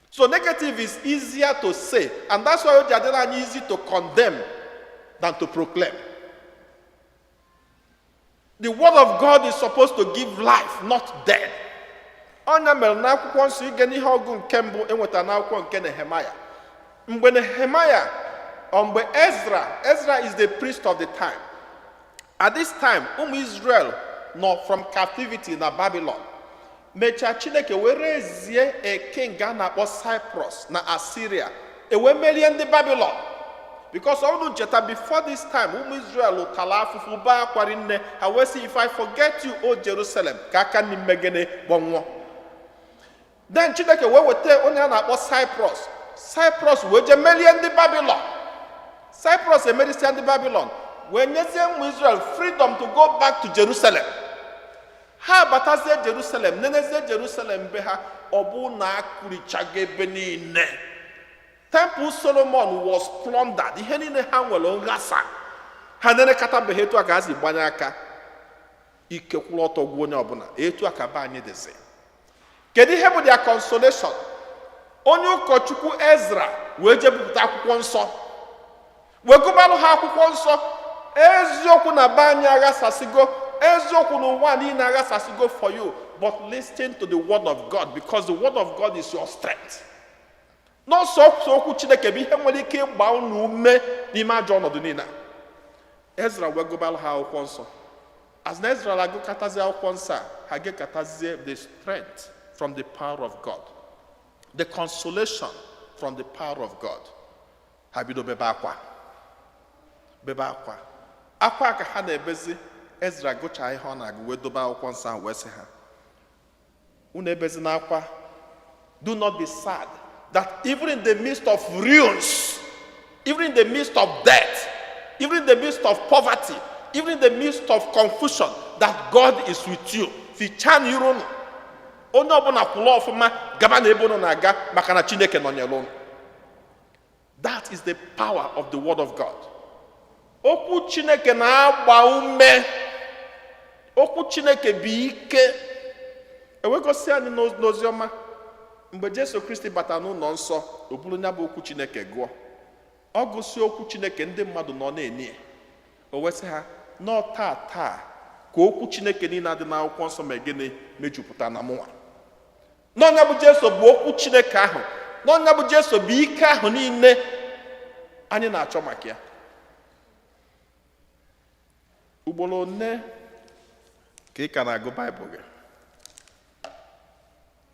So negative is easier to say, and that's why o ji adịrị anyị easy to condemn than to proclaim. The word of God is supposed to give life, not death. Ọnya mere n'akwụkwọ nsọ, ige n'ihe ọgụ nke mbụ enwetara n'akwụkwọ nke Nehemaya, mgbe Nehemaya or mgbe Ezra, Ezra is the priest of the time at this time, ụmụ Israel nọ from captivity na Babylon. Mechaa, Chineke wee rezie a king a na-akpọ Cyprus na Assyria, ewee merie ndị Babylon, because ọ bụrụ ncheta, before this time ụmụ Israel tara afụfụ, baa akwari nne ha, wee sị, "If I forget you, O Jerusalem, ka aka nne mmegene kpọnwụọ." Then Chineke wee weta onye a na-akpọ Cyprus. Cyprus wee jee merie ndị Babylon. Cyprus emerisia ndị Babylon, wee nyezie ụmụ Israel freedom to go back to Jerusalem. Ha batazie Jerusalem, nenezie Jerusalem be ha, ọ bụ na akụrichago ebe niile. Temple Solomon was plundered. Ihe niile ha nwere nghasa. Ha nenekatabeghị etu a ka ha si gbanye aka ike kwụrụ ọtọ gwuo onye ọbụla. Etu a ka be anyị dịzi. Kedu ihe bụ their consolation? Onye ụkọchukwu Ezra wee jee bupụta akwụkwọ nsọ, wee gụbalụ ha akwụkwọ nsọ. Eziokwu na be anyị aghasasịgo, eziokwu na ụwa niile aghasasịgo for you, but listen to the word of God, because the word of God is your strength. N'ọsọ okwu Chineke bụ ihe nwere ike ịgba unu ume n'ime ajọ ọnọdụ niile a. Ezra wee gụbalụ ha akwụkwọ nsọ. As na Ezra na-agụkọtazi akwụkwọ nsọ a, ha gekọtazie the strength from the power of God, the consolation from the power of God. Ha bido bebe akwa, bebe akwa. Akwa ka ha na-ebezi, Ezra gụchaa ihe ọ na-agụ, wee dobe akwụkwọ nsọ ahụ, wee sị ha, "Unu ebezina akwa. Do not be sad that even in the midst of ruins, even in the midst of death, even in the midst of poverty, even in the midst of confusion, that God is with you. Fichaa na iru unu. Onye ọbụla kwụrụ ọfụma, gaba na ebe unu na-aga, maka na Chineke nọnyere unu." That is the power of the word of God. Okwu Chineke na-agba ume. Okwu Chineke bụ ike. Ewegosi anyị n'oziọma, mgbe Jesu Kristi batara n'ụlọ nsọ, o buru ya bụ okwu Chineke gụọ. Ọ gụsị okwu Chineke, ndị mmadụ nọ na-eni ya. O wee sị ha, "Nọọ taa taa ka okwu Chineke niile adị n'akwụkwọ nsọ ma gịnị mejupụta na mụnwa." N'ọnya bụ Jesu bụ okwu Chineke ahụ. N'ọnya bụ Jesu bụ ike ahụ niile anyị na-achọ maka ya. Ugboro one ka ị ka na-agụ Baịbụl gị?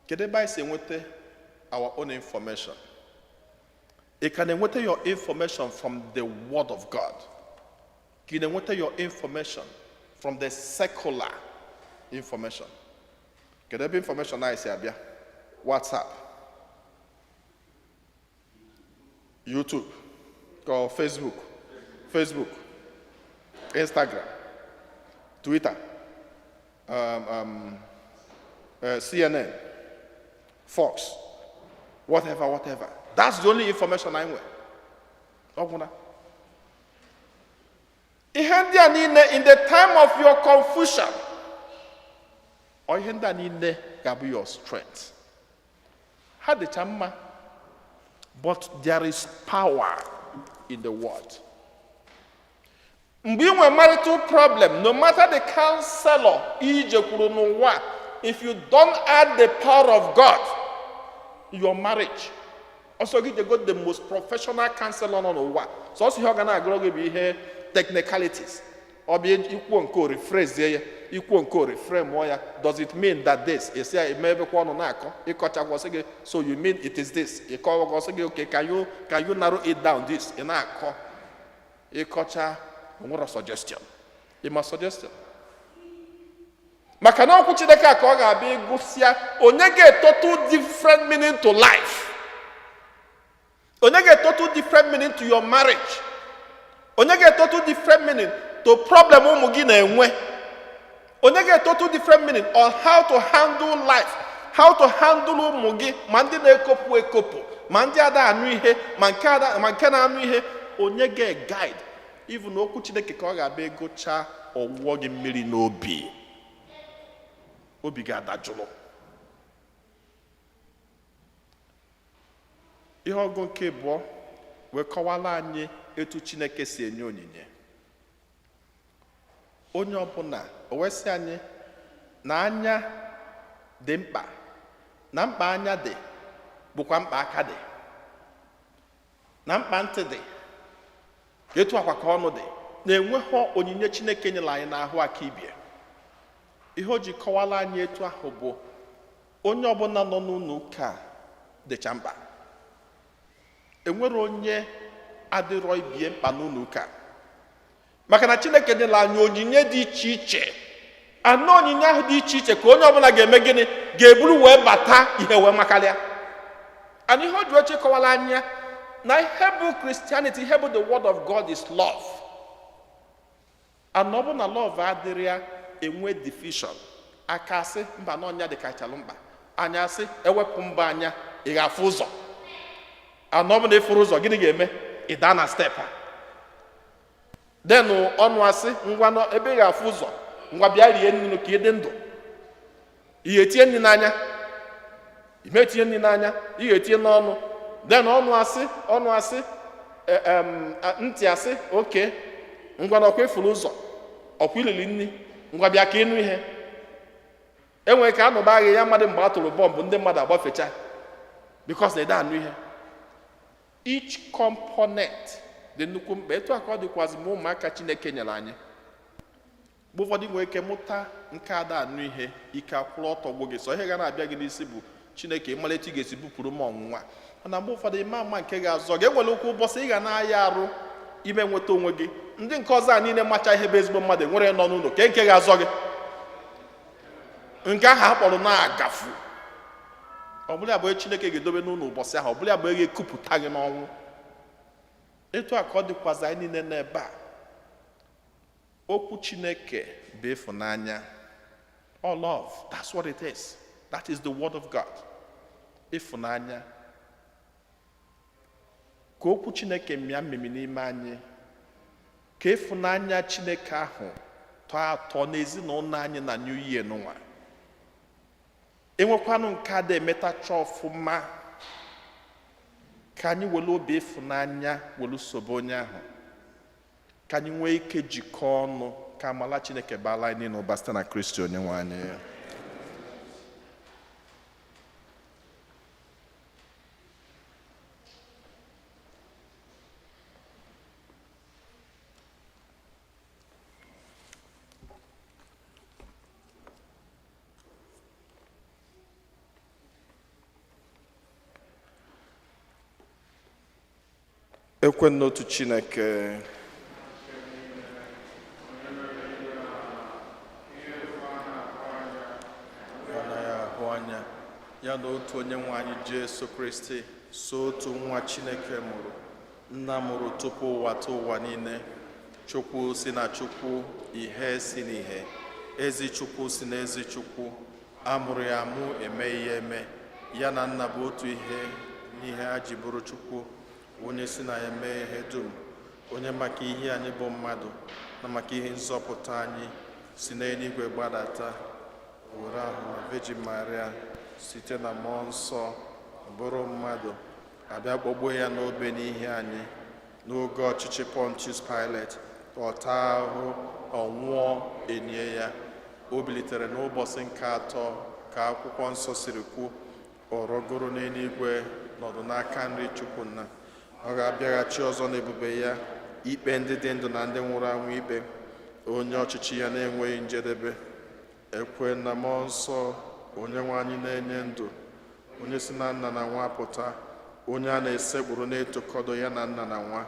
Kedu ebe anyị si enweta our own information? Ị ka na-enweta your information from the word of God, ka ị na-enweta your information from the secular information? Kedu ebe information anyị si abịa? WhatsApp, YouTube, ka ọ Facebook, Facebook, Instagram, Twitter, CNN, Fox, whatever, whatever. That's the only information anyị nwere. Ọ gwụna. Ihe ndị a niile, in the time of your confusion, ọ ihe ndị a niile ga-abụ your strength. Ha dịcha mma, but there is power in the word. Mgbe ị nwere marital problem, no matter the counselor ije kwuru n'ụwa, if you don't add the power of God, your marriage, ọsọ gị jego the most professional counselor nọ n'ụwa, sọsọ ihe ọ ga na-agụrụ gị bụ ihe technicalities. Ọ bịa, ikwuo nke o, rephrase ya, ikwuo nke o, reframe ya. "Does it mean that this?" Esi ya eme ebekwa ọnụ na-akọ ịkọchakwa, ọsị gị, "So you mean it is this?" Ịkọwa, ọsị gị, "Okay, can you narrow it down this?" Ị na-akọ ịkọcha, onwere suggestion, ịma suggestion, maka na okwu Chineke a ka ọ ga-abịa ịgụsịa onye ga-etotal different meaning to life, onye ga-etotal different meaning to your marriage, onye ga-etotal different meaning to problem ụmụ gị na-enwe, onye ga-etotal different meaning on how to handle life, how to handle ụmụ gị, ma ndị na-ekopụ ekopụ, ma ndị ada anụ ihe, ma nke ada, ma nke na-anụ ihe. Onye ga-guide even okwu Chineke ka ọ ga-abịa ịgụcha, ọwụọ gị mmiri n'obi, obi ga-adajụrụ. Ihe ọgụ nke abụọ wee kọwara anyị etu Chineke si enye onyinye onye ọbụla. O wee sị anyị na anya dị mkpa, na mkpa anya dị bụkwa mkpa aka dị, na mkpa ntị dị ka etu akwa ka ọnụ dị, na-enweghị onyinye Chineke nyere anyị n'ahụ aka ibie. Ihe o ji kọwara anyị etu ahụ bụ onye ọbụla nọ n'ụlọ ụka a dịcha mkpa. Enwere onye adịrọ ibie mkpa n'ụlọ ụka, maka na Chineke nyere anyị onyinye dị iche iche. Anọ onyinye ahụ dị iche iche ka onye ọbụla ga-eme gịnị? Ga-eburu wee bata ihe wee makarịa and ihe o ji oche kọwara anya na ihe bụ Christianity, ihe bụ the word of God is love. And ọ bụ na love adịrị ya, enwe division. Aka asị mba, n'ọnya dị kachalụ mkpa. Anya asị ewepụ mba anya, ị ga-afụ ụzọ? And ọ bụ na ịfụrụ ụzọ, gịnị ga-eme? Ị daa na step a. Denụ ọnụ asị ngwa nọ ebe ị ga-afụ ụzọ, ngwa bịa rie nri ka ị dị ndụ. Ihe etinye nri n'anya, Ime etinye nri n'anya, ị ga-etinye n'ọnụ. Then ọnụ asị, ọnụ asị, ntị asị, oke ngwa na ọkwa ifuru ụzọ, ọkwa ilili nri, ngwa bịa ka ịnụ ihe. Enwere ka anụba agha ya mmadụ mgbe a tụrụ bọmbụ, ndị mmadụ agbafecha because na ede anụ ihe. Each component dị nnukwu mkpa. Etu a ka ọ dịkwazị ma ụmụaka Chineke nyere anyị. Mgbe ụfọdụ nwere ike mụta nke ada anụ ihe, ike akwụrụ ọtọ gwụ gị, sọ ihe ga na-abịa gị n'isi bụ Chineke ịmara etu ị ga-esi bupụrụ m ọnwụnwa. Mana mgbe ụfọdụ ịma ama nke ga-azọ gị, enwere okwu ụbọchị ị ga na-aya arụ ime nweta onwe gị. Ndị nke ọzọ a niile macha ihe bụ ezigbo mmadụ enwere nọ n'ụlọ ke nke ga-azọ gị, nke ahụ a kpọrọ na-agafu. Ọ bụla ya bụ Chineke ga-edobe n'ụlọ ụbọchị ahụ, ọ bụla ya bụ ga-ekupụta gị n'ọnwụ. Etu a ka ọ dịkwazị anyị niile n'ebe a. Okwu Chineke bụ ịfụnanya. All love, that's what it is. That is the word of God. Ịfụnanya. Ka okwu Chineke mịa mmiri n'ime anyị, ka ịfụnanya Chineke ahụ tọọ atọ n'ezinụlọ anyị na New Year n'ụwa. Enwekwanụ nke a da emetacha ọfụma, ka anyị were obi ịfụnanya were sobe onye ahụ, ka anyị nwee ike jikọọ ọnụ, ka amala Chineke baala anyị niile ụba site na Kristi onye nwe anyị. Ekwe n'otu Chineke, anaghị ahụ anya, ya na otu onye nwe anyị Jesu Kristi, so otu nwa Chineke mụrụ, nna mụrụ tupu ụwa tụ ụwa niile, Chukwu si na Chukwu, ihe si n'ihe, ezi Chukwu si na ezi Chukwu, amụrụ ya amụ, emeghị ya eme, ya na nna bụ otu ihe n'ihe ha ji bụrụ Chukwu, onye si na ya mee ihe dum, onye maka ihe anyị bụ mmadụ na maka ihe nzọpụta anyị si n'eluigwe gbadata, were ahụ na Virgin Maria site na mmụọ nsọ bụrụ mmadụ, abịa kpọgbuo ya n'obe n'ihe anyị n'oge ọchịchị Pontius Pilate, ọ taa ahụhụ, ọ nwụọ, enye ya, o bilitere n'ụbọchị nke atọ ka akwụkwọ nsọ siri kwu, ọ rọgoro n'eluigwe, nọdụ n'aka nri Chukwu nna. Ọ ga-abịaghachi ọzọ n'ebube ya ikpe ndị dị ndụ na ndị nwụrụ anwụ ikpe, onye ọchịchị ya na-enweghị njedebe. Ekwe na mmụọ nsọ, onye nwe anyị na-enye ndụ, onye si na nna na nwa pụta, onye a na-esekpuru na-etokọdo ya na nna na nwa,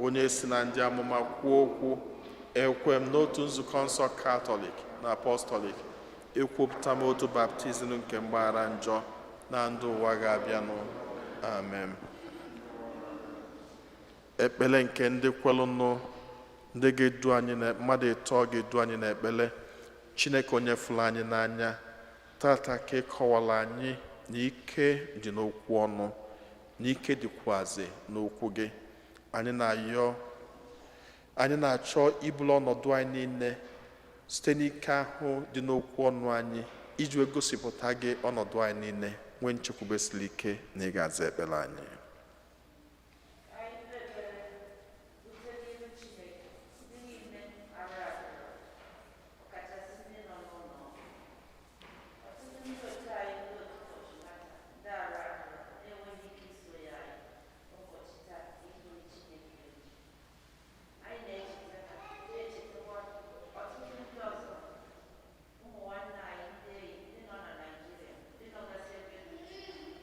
onye si na ndị amụma kwuo okwu. Ekwe m n'otu nzukọ nsọ Katọlik na Apọstọlik. Ekwupụta m otu baptizim nke mgbaghara njọ na ndụ ụwa ga-abịanụ. Amen. Ekpele nke ndị kwelụnụ, ndị ga-edu anyị na mmadụ ịtọ ga-edu anyị n'ekpele. Chineke onye fụrụ anyị n'anya, tata ka ị kọwara anyị na ike dị n'okwu ọnụ, na ike dịkwazị n'okwu gị. Anyị na-ayọ, anyị na-achọ ibulu ọnọdụ anyị niile site n'ike ahụ dị n'okwu ọnụ anyị, iji wee gosipụta gị ọnọdụ anyị niile, nwee nchekwube siri ike na ị ga-aza ekpere anyị. Anyị kpere rute n'ihu Chineke ndị niile arụ adịrọ, ọkachasị ndị nọ n'ụlọ ọgwụ. Ọtụtụ ndị otu anyị, ndị otu Fortunata, ndị arụ adịrọ na-enweghị ike isonye anyị n'ụbọchị taa ibuli Chineke elu. Anyị na-echetakwa ọtụtụ ndị ọzọ, ụmụ nwanne anyị, ndị enyi, ndị nọ na Naịjirịa, ndị nọgasị ebe dị iche iche.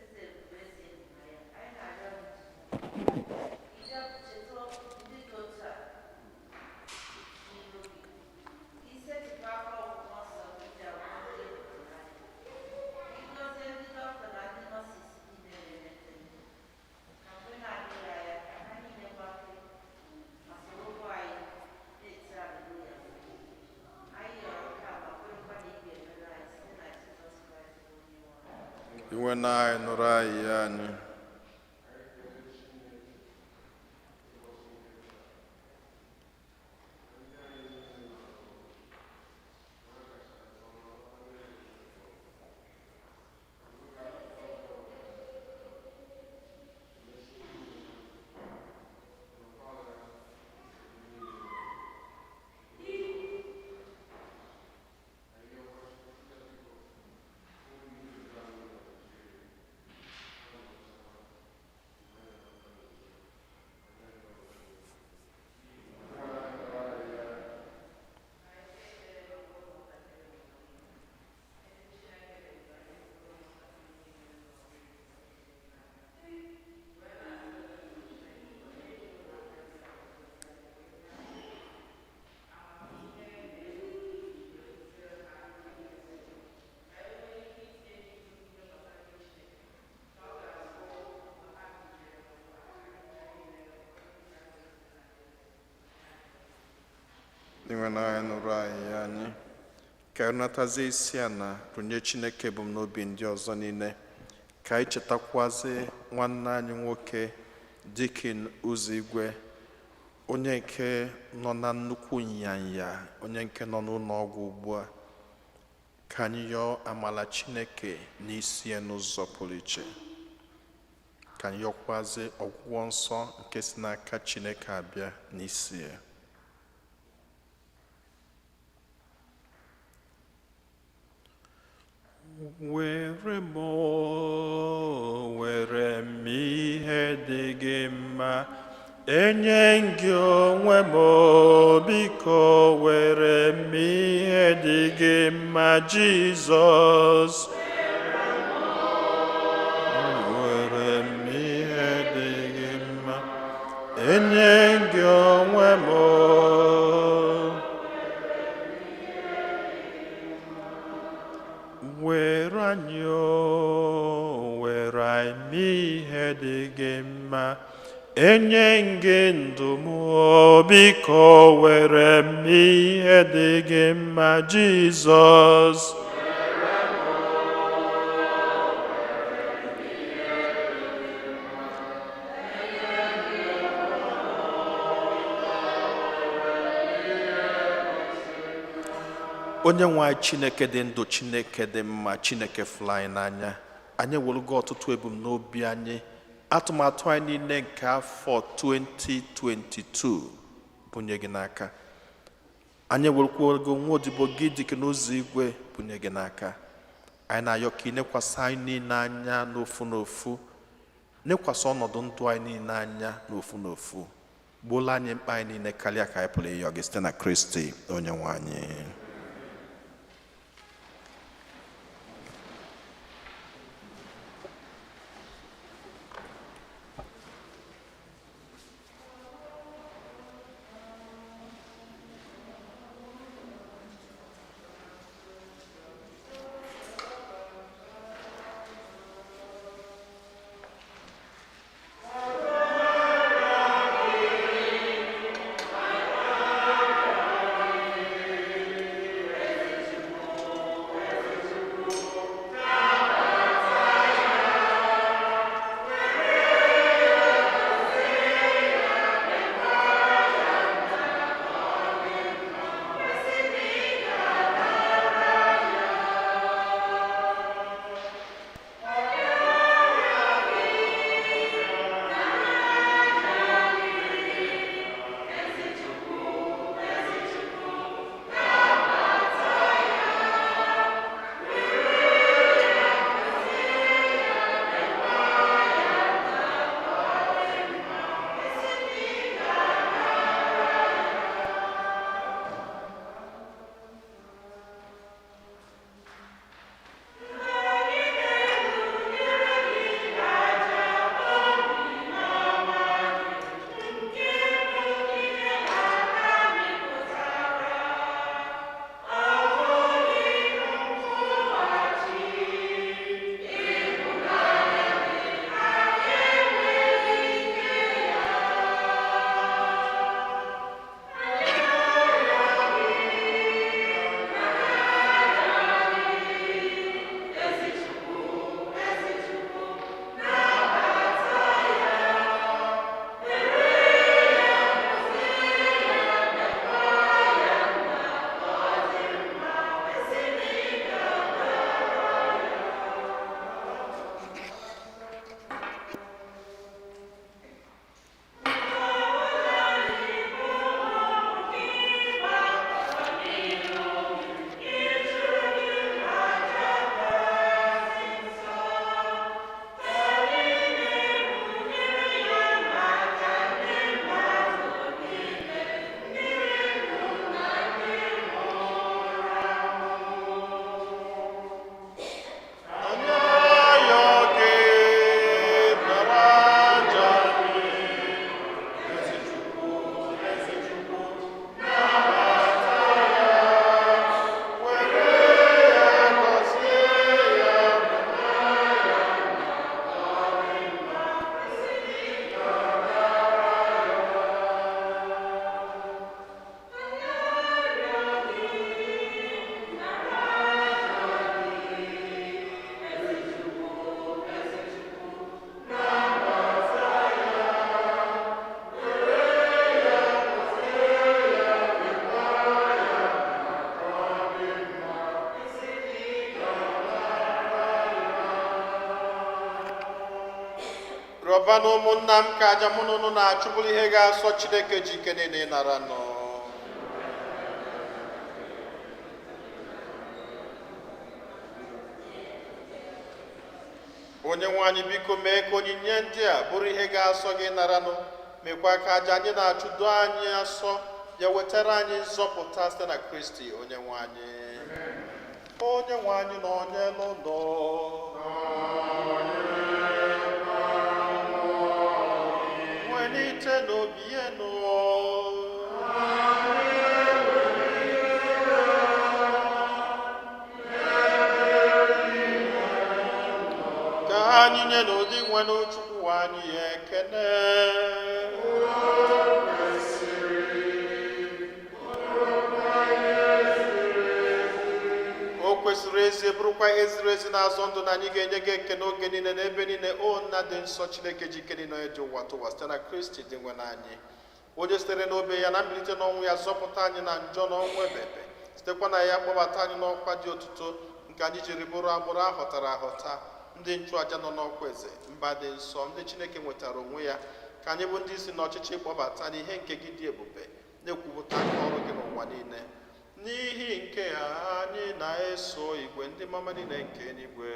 Eze ebube, eze ịhụnanya, anyị na-arịọ gị ije cheta ndị dị otu a n'ihu gị, ka isetịpụ aka ọgwụgwọ nsọ gị ji agwọ ndị e hụrụ n'anya, ka ị gọzie ndị dọkịta na ndị nọọsịs niile na-eleta ndị ka mgbe na-adịghị anya ka ha niile gbakee ma sorokwa anyị na-eti aleluya. Anyị yọrọ nke a ma kwerekwa na ị ga-emere anyị site na Jizọs Kraịst bụ onye nwe anyị. Iwe na anyị nụrụ anyị ya anyị. N'inwe anyị nụrụ anyị ya anyị ka anyị natazie isi a na rụnye Chineke ebumnobi ndị ọzọ niile, ka anyị chetakwazi nwanne anyị nwoke Dikin Ụzọigwe, onye nke nọ na nnukwu nyanya, onye nke nọ n'ụlọ ọgwụ ugbu a. Ka anyị yọọ amala Chineke n'isi ya n'ụzọ pụrụ iche. Ka anyị yọkwazi ọgwụgwọ nsọ nke si n'aka Chineke abịa n'isi ya. Were m, were m ihe dị gị mma, enye gị onwe m, biko were m ihe dị gị mma, Jizọs. Were m ihe dị gị mma, enye gị onwe m. Were anyị o, were anyị ihe dị gị mma, enye gị ndụ m o, biko were m ihe dị gị mma, Jizọs. Onye nwe anyị, Chineke dị ndụ, Chineke dị mma, Chineke fụrụ anyị n'anya, anyị ewerugo ọtụtụ ebumnobi anyị, atụmatụ anyị niile nke afọ 2022 bunye gị n'aka. Anyị ewerukwuo nwa odibo gị dịka n'ụzọ igwe bunye gị n'aka. Anyị na-ayọ ka ị nekwasị anyị niile anya n'ofu n'ofu, nekwasị ọnọdụ ndụ anyị niile anya n'ofu n'ofu, gbuola anyị mkpa anyị niile karịa ka anyị pụrụ ịyọ gị, site na Kristi onye nwe anyị. Rịọba na ụmụnna m ka aja mụ na unu na-achụ bụrụ ihe ga-asọ Chineke ji ike niile ịnara nọ. Onye nwe anyị, biko mee ka onyinye ndị a bụrụ ihe ga-asọ gị naranụ, mekwa ka aja anyị na-achụ doo anyị asọ, ya wetara anyị nzọpụta site na Kristi onye nwe anyị. Onye nwe anyị na onye n'ụlọ. Welite n'obi enu. Ka anyị nye n'ụdị nwere Chukwu anyị ekene. O kwesịrị ezi, bụrụkwa ihe ziri ezi na-azọ ndụ na anyị ga-enye gị ekene oge niile na ebe niile, o Nna dị nsọ, Chineke ji ike niile, onye ji ụwa tụwa, site na Kristi dị nwe anyị, onye sitere n'obe ya na mbilite n'ọnwụ ya zọpụta anyị na njọ na ọnwụ ebebe, sitekwa na ya kpọbata anyị n'ọkwa dị otuto nke anyị jiri bụrụ agbụrụ ahọtara ahọta, ndị nchụaja nọ n'ọkwa eze, mba dị nsọ, ndị Chineke nwetara onwe ya, ka anyị bụ ndị isi n'ọchịchị kpọbata n'ihe nke gị dị ebube, na-ekwupụta aka ọrụ gị n'ụwa niile. N'ihi nke a anyị na-eso igwe ndị mama niile nke eluigwe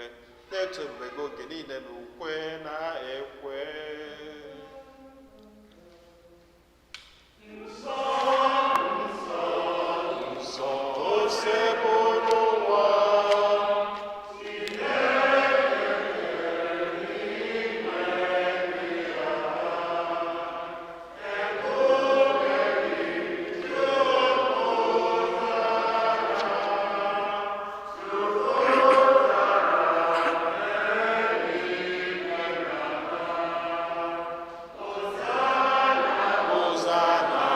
na-eto ebube gị oge niile na ukwe na ekwe. Nsọ Osebụrụ ụwa. Hosanna, Hosanna,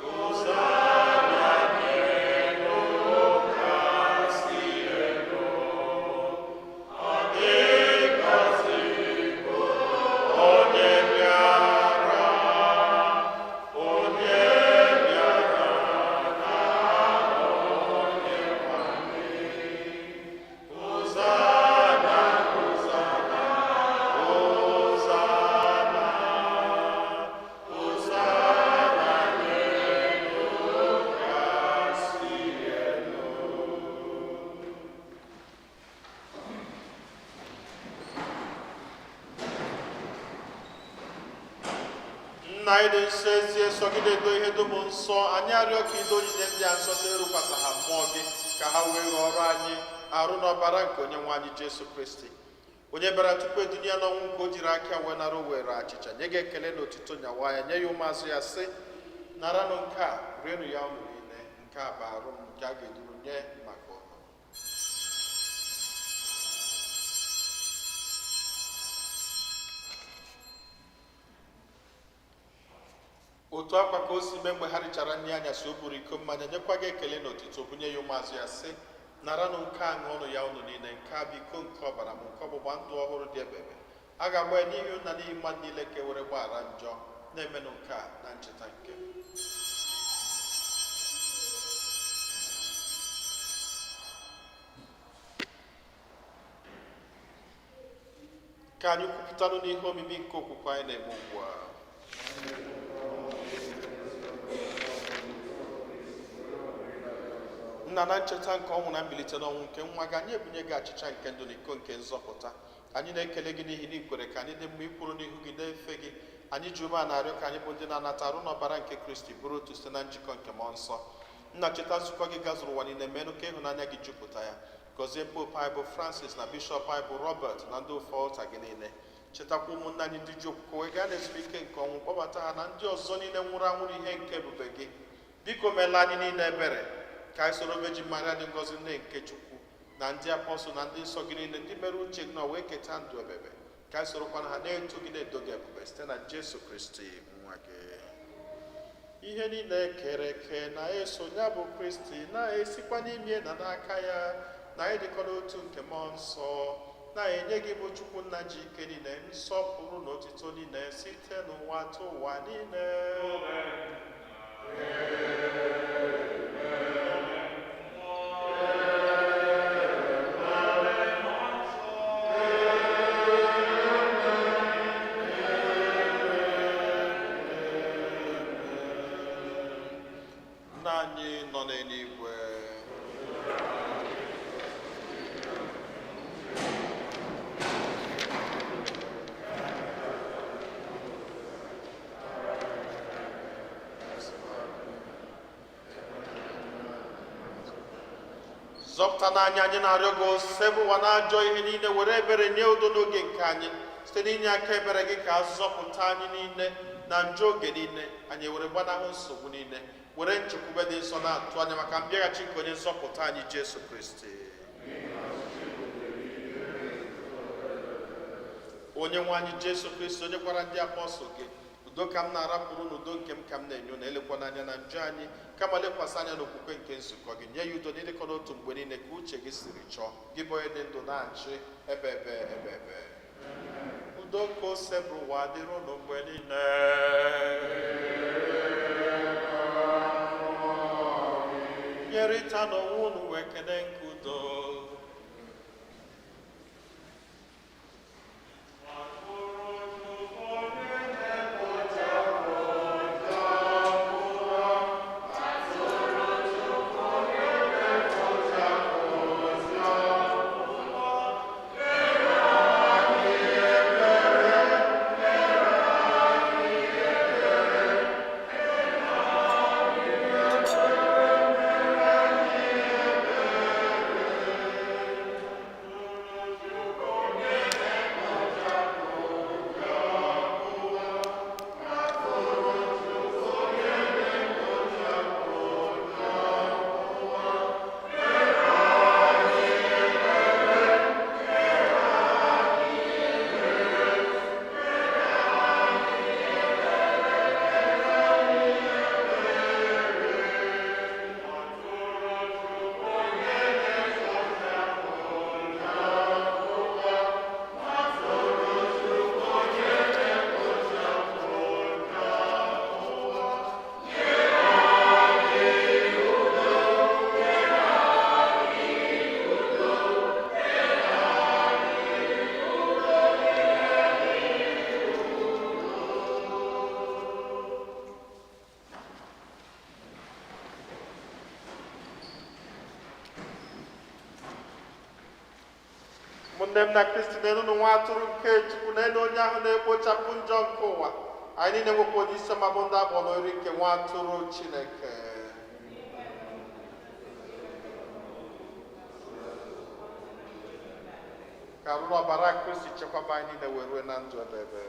Hosanna n'elu kasị elu. Ọ dị ngọzi bụ onye bịara, onye bịara na Onyenwe anyị. Hosanna, Hosanna, Hosanna, Hosanna n'elu kasị elu. Nna anyị dị nsọ, ezie sọgide edo ihe dum nsọ, anyị arịọ ka ido onyinye ndị a nsọ site n'ịrụkwasị ha mmụọ gị, ka ha wee ghọrọ anyị arụ na ọbara nke onye nwe anyị Jesu Kristi, onye bịara tupu edunye ya n'ọnwụ nke o jiri aka wee nara, o were achịcha nye gị ekele na otuto, nyawa ya, nye ya ụmụazụ ya, sị: "Naranụ nke a, rienụ ya unu niile. Nke a bụ arụ m nke a ga-eduru nye maka unu." Otu akwa ka o si mee mgbe ha richara nri anyasị, o buru iko mmanya, nyekwa gị ekele na otuto, bunye ya ụmụazụ ya, sị: "Naranụ nke a, ṅụọnụ ya unu niile. Nke a bụ iko nke ọbara m, nke ọgbụgba ndụ ọhụrụ dị ebebe. A ga-agba ya n'ihi unu na n'ihi mmadụ niile ka e were gbaghara njọ. Na-emenụ nke a na ncheta nke m." Ka anyị kwupụtanụ n'ihe omimi nke okwukwe anyị na-eme ugbu a. Nna, na ncheta nke ọnwụ na mbilite n'ọnwụ nke nwa gị, anyị ebunye gị achịcha nke ndụ na iko nke nzọpụta. Anyị na-ekele gị n'ihi na ị kwere ka anyị dị mma ikwuru n'ihu gị na-efe gị. Anyị ji ume a na-arịọ ka anyị bụ ndị na-anata arụ n'ọbara nke Kristi bụrụ otu site na njikọ nke mmụọ nsọ. Nna, cheta nzukọ gị gazuru ụwa niile, menụ ka ịhụnanya gị jupụta ya. Gọzie Popu anyị bụ Francis, na Bishọp anyị bụ Robert, na ndị ofe ọlta gị niile. Chetakwa ụmụnna anyị ndị ji okwukwe wee gaa n'ezumike nke ọnwụ, kpọbata ha na ndị ọzọ niile nwụrụ anwụ n'ihe nke ebube gị. Biko meela anyị niile ebere, ka anyị soro Virgin Maria dị ngọzi, nne nke Chukwu, na ndị apọstụl na ndị nsọ gị niile, ndị mere uche gị na wee keta ndụ ebebe, ka anyị sorokwana ha na-eto gị, na-edo gị ebube, site na Jesu Kristi nwa gị. Ihe niile kere eke na-eso ya bụ Kristi na-esikwa n'ime na n'aka ya na ịdịkọ n'otu nke mmụọ nsọ na-enye gị, bụ Chukwu Nna ji ike niile, nsọpụrụ na otito niile site n'ụwa tụ ụwa niile. Zọpụta n'anya anyị na-arịọ gị, osebe ụwa na-ajọ ihe niile, were ebere nye udo n'oge nke anyị. Site n'inye aka ebere gị ka azọpụta anyị niile na njọ oge niile, anyị were gbanahụ nsogbu niile, were nchekwube dị nsọ na-atụ anya maka mbịaghachi nke onye nzọpụta anyị Jesu Kristi. Onye nwe anyị Jesu Kristi, onye gwara ndị apọstụl gị, udo ka m na-arapụrụ n'udo nke m ka m na-enye unu, elekwana anya na njọ anyị, kama lekwasị anya n'okwukwe nke nzukọ gị, nye ya udo n'ịdịkọ n'otu mgbe niile ka uche gị siri chọọ, gị bụ onye dị ndụ na-achị ebe ebe ebe ebe. Udo nke ose bụ ụwa dịrị unu mgbe niile. Nyerịta n'onwe unu wee kene nke udo. Ụmụnne m na Kristi, na-enu nwa atụrụ nke Chukwu, na-enu onye ahụ na-ekpochapụ njọ nke ụwa. Anyị niile nwekwa onye isi ọma bụ ndị abụọ n'ori nke nwa atụrụ Chineke. Ka arụrụ ọbara Kristi chekwaba anyị niile wee rue na ndụ ebe ebe.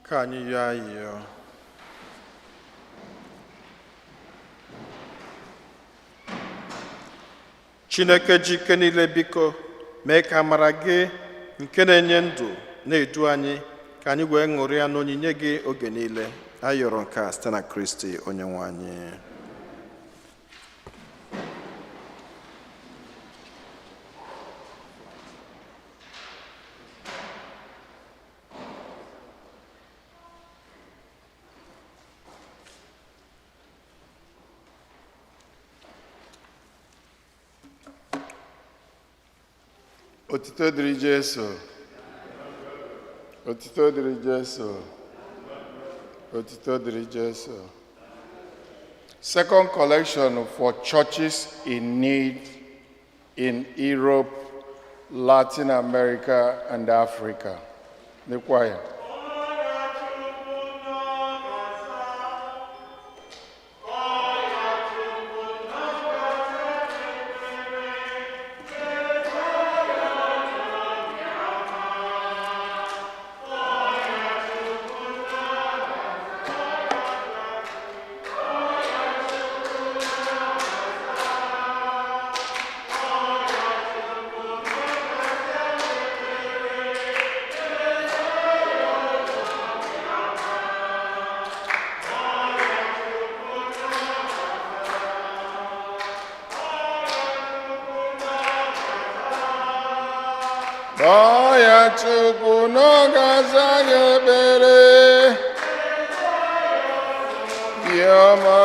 Ka anyị yọọ ayịyọ. Chineke ji ike niile, biko mee ka amara gị nke na-enye ndụ na-edu anyị, ka anyị wee ṅụrịa n'onyinye gị oge niile. Anyị yọrọ nke a site na Kristi onye nwe anyị. Otito dịrị Jesu. Otito dịrị Jesu. Otito dịrị Jesu. Second collection for churches in need in Europe, Latin America, and Africa. The choir. Kpọọ ya Chukwu n'oge aza gị ekpere. Dị ọma.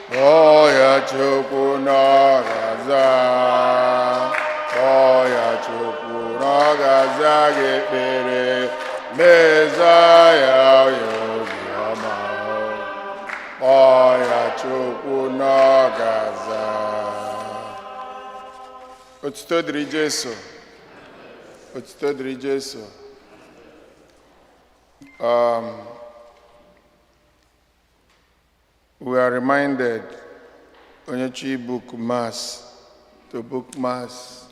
Kpọọ ya Chukwu n'oge aza. Kpọọ ya Chukwu n'oge aza gị ekpere. Meza ya ya obi ọma. Kpọọ ya Chukwu n'oge aza. Otuto dịrị Jesu. Otuto dịrị Jesu. We are reminded, onye chi book mass, to book mass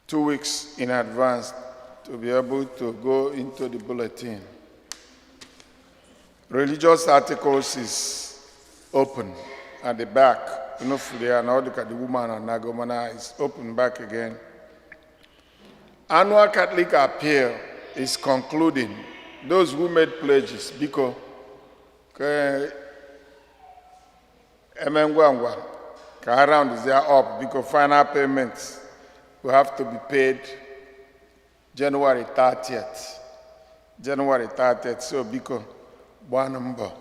2 weeks in advance to be able to go into the bulletin. Religious articles is open at the back. You know, and all the woman and Nagomana is open back again. Annual Catholic Appeal is concluding. Those who made pledges, biko, ka eme ngwa ngwa, ka ha round there up, because final payments will have to be paid January 30th. January 30th. So biko, gbanụ mbọ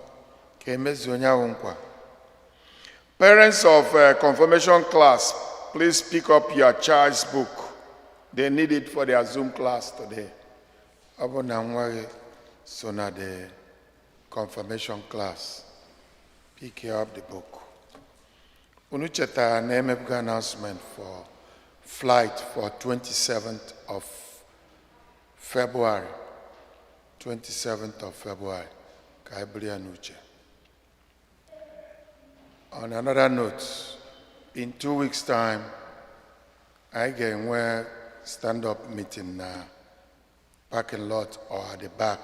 ka emezuo onye ahụ nkwa. Parents of confirmation class, please pick up your child's book. They need it for their Zoom class today. Ọ bụ na nwa gị so na the confirmation class, pick up the book. Unu chetara na emepụga announcement for flight for 27th of February. 27th of February. Ka anyị buru ya n'uche. On another note, in 2 weeks' time, anyị ga-enwe stand-up meeting na parking lot or at the back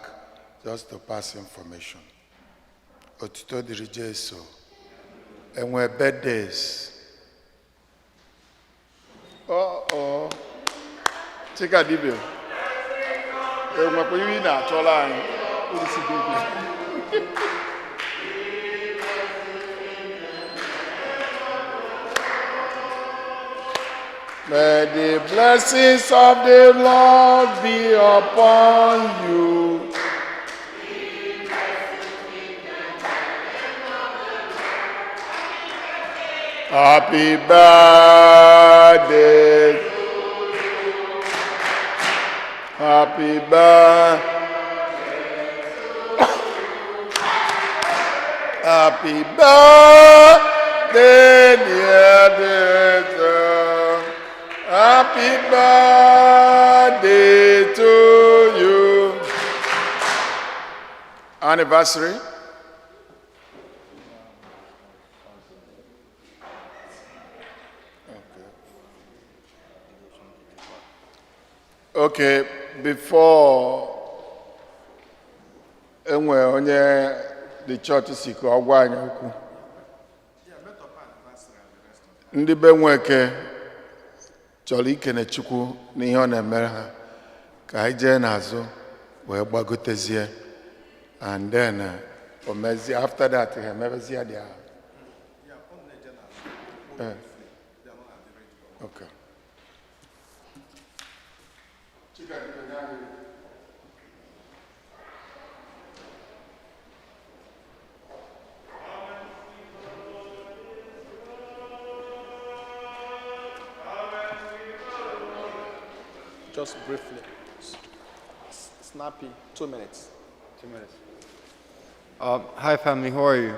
just to pass information. Otuto dịrị Jesu. Enwe birthdays. Oh, oh. Chika dibia. Enwekwa ihe ị na-achọrọ anyị. Isi gị. May the blessings of the Lord be upon you. Happy birthday. Happy birthday. Happy birthday, dear daughter. Happy birthday to you. Anniversary. Okay. Okay, before enwe onye the church si ka ọ gwa anyị okwu, ndị be Nweke chọrọ ikene Chukwu n'ihe ọ na-emere ha, ka anyị jee n'azụ wee gbagotezie, and then o mezie. After that, ha emebezie dị ahụ. Okay. Just briefly. Snappy, 2 minutes. 2 minutes. Hi, family. How are you?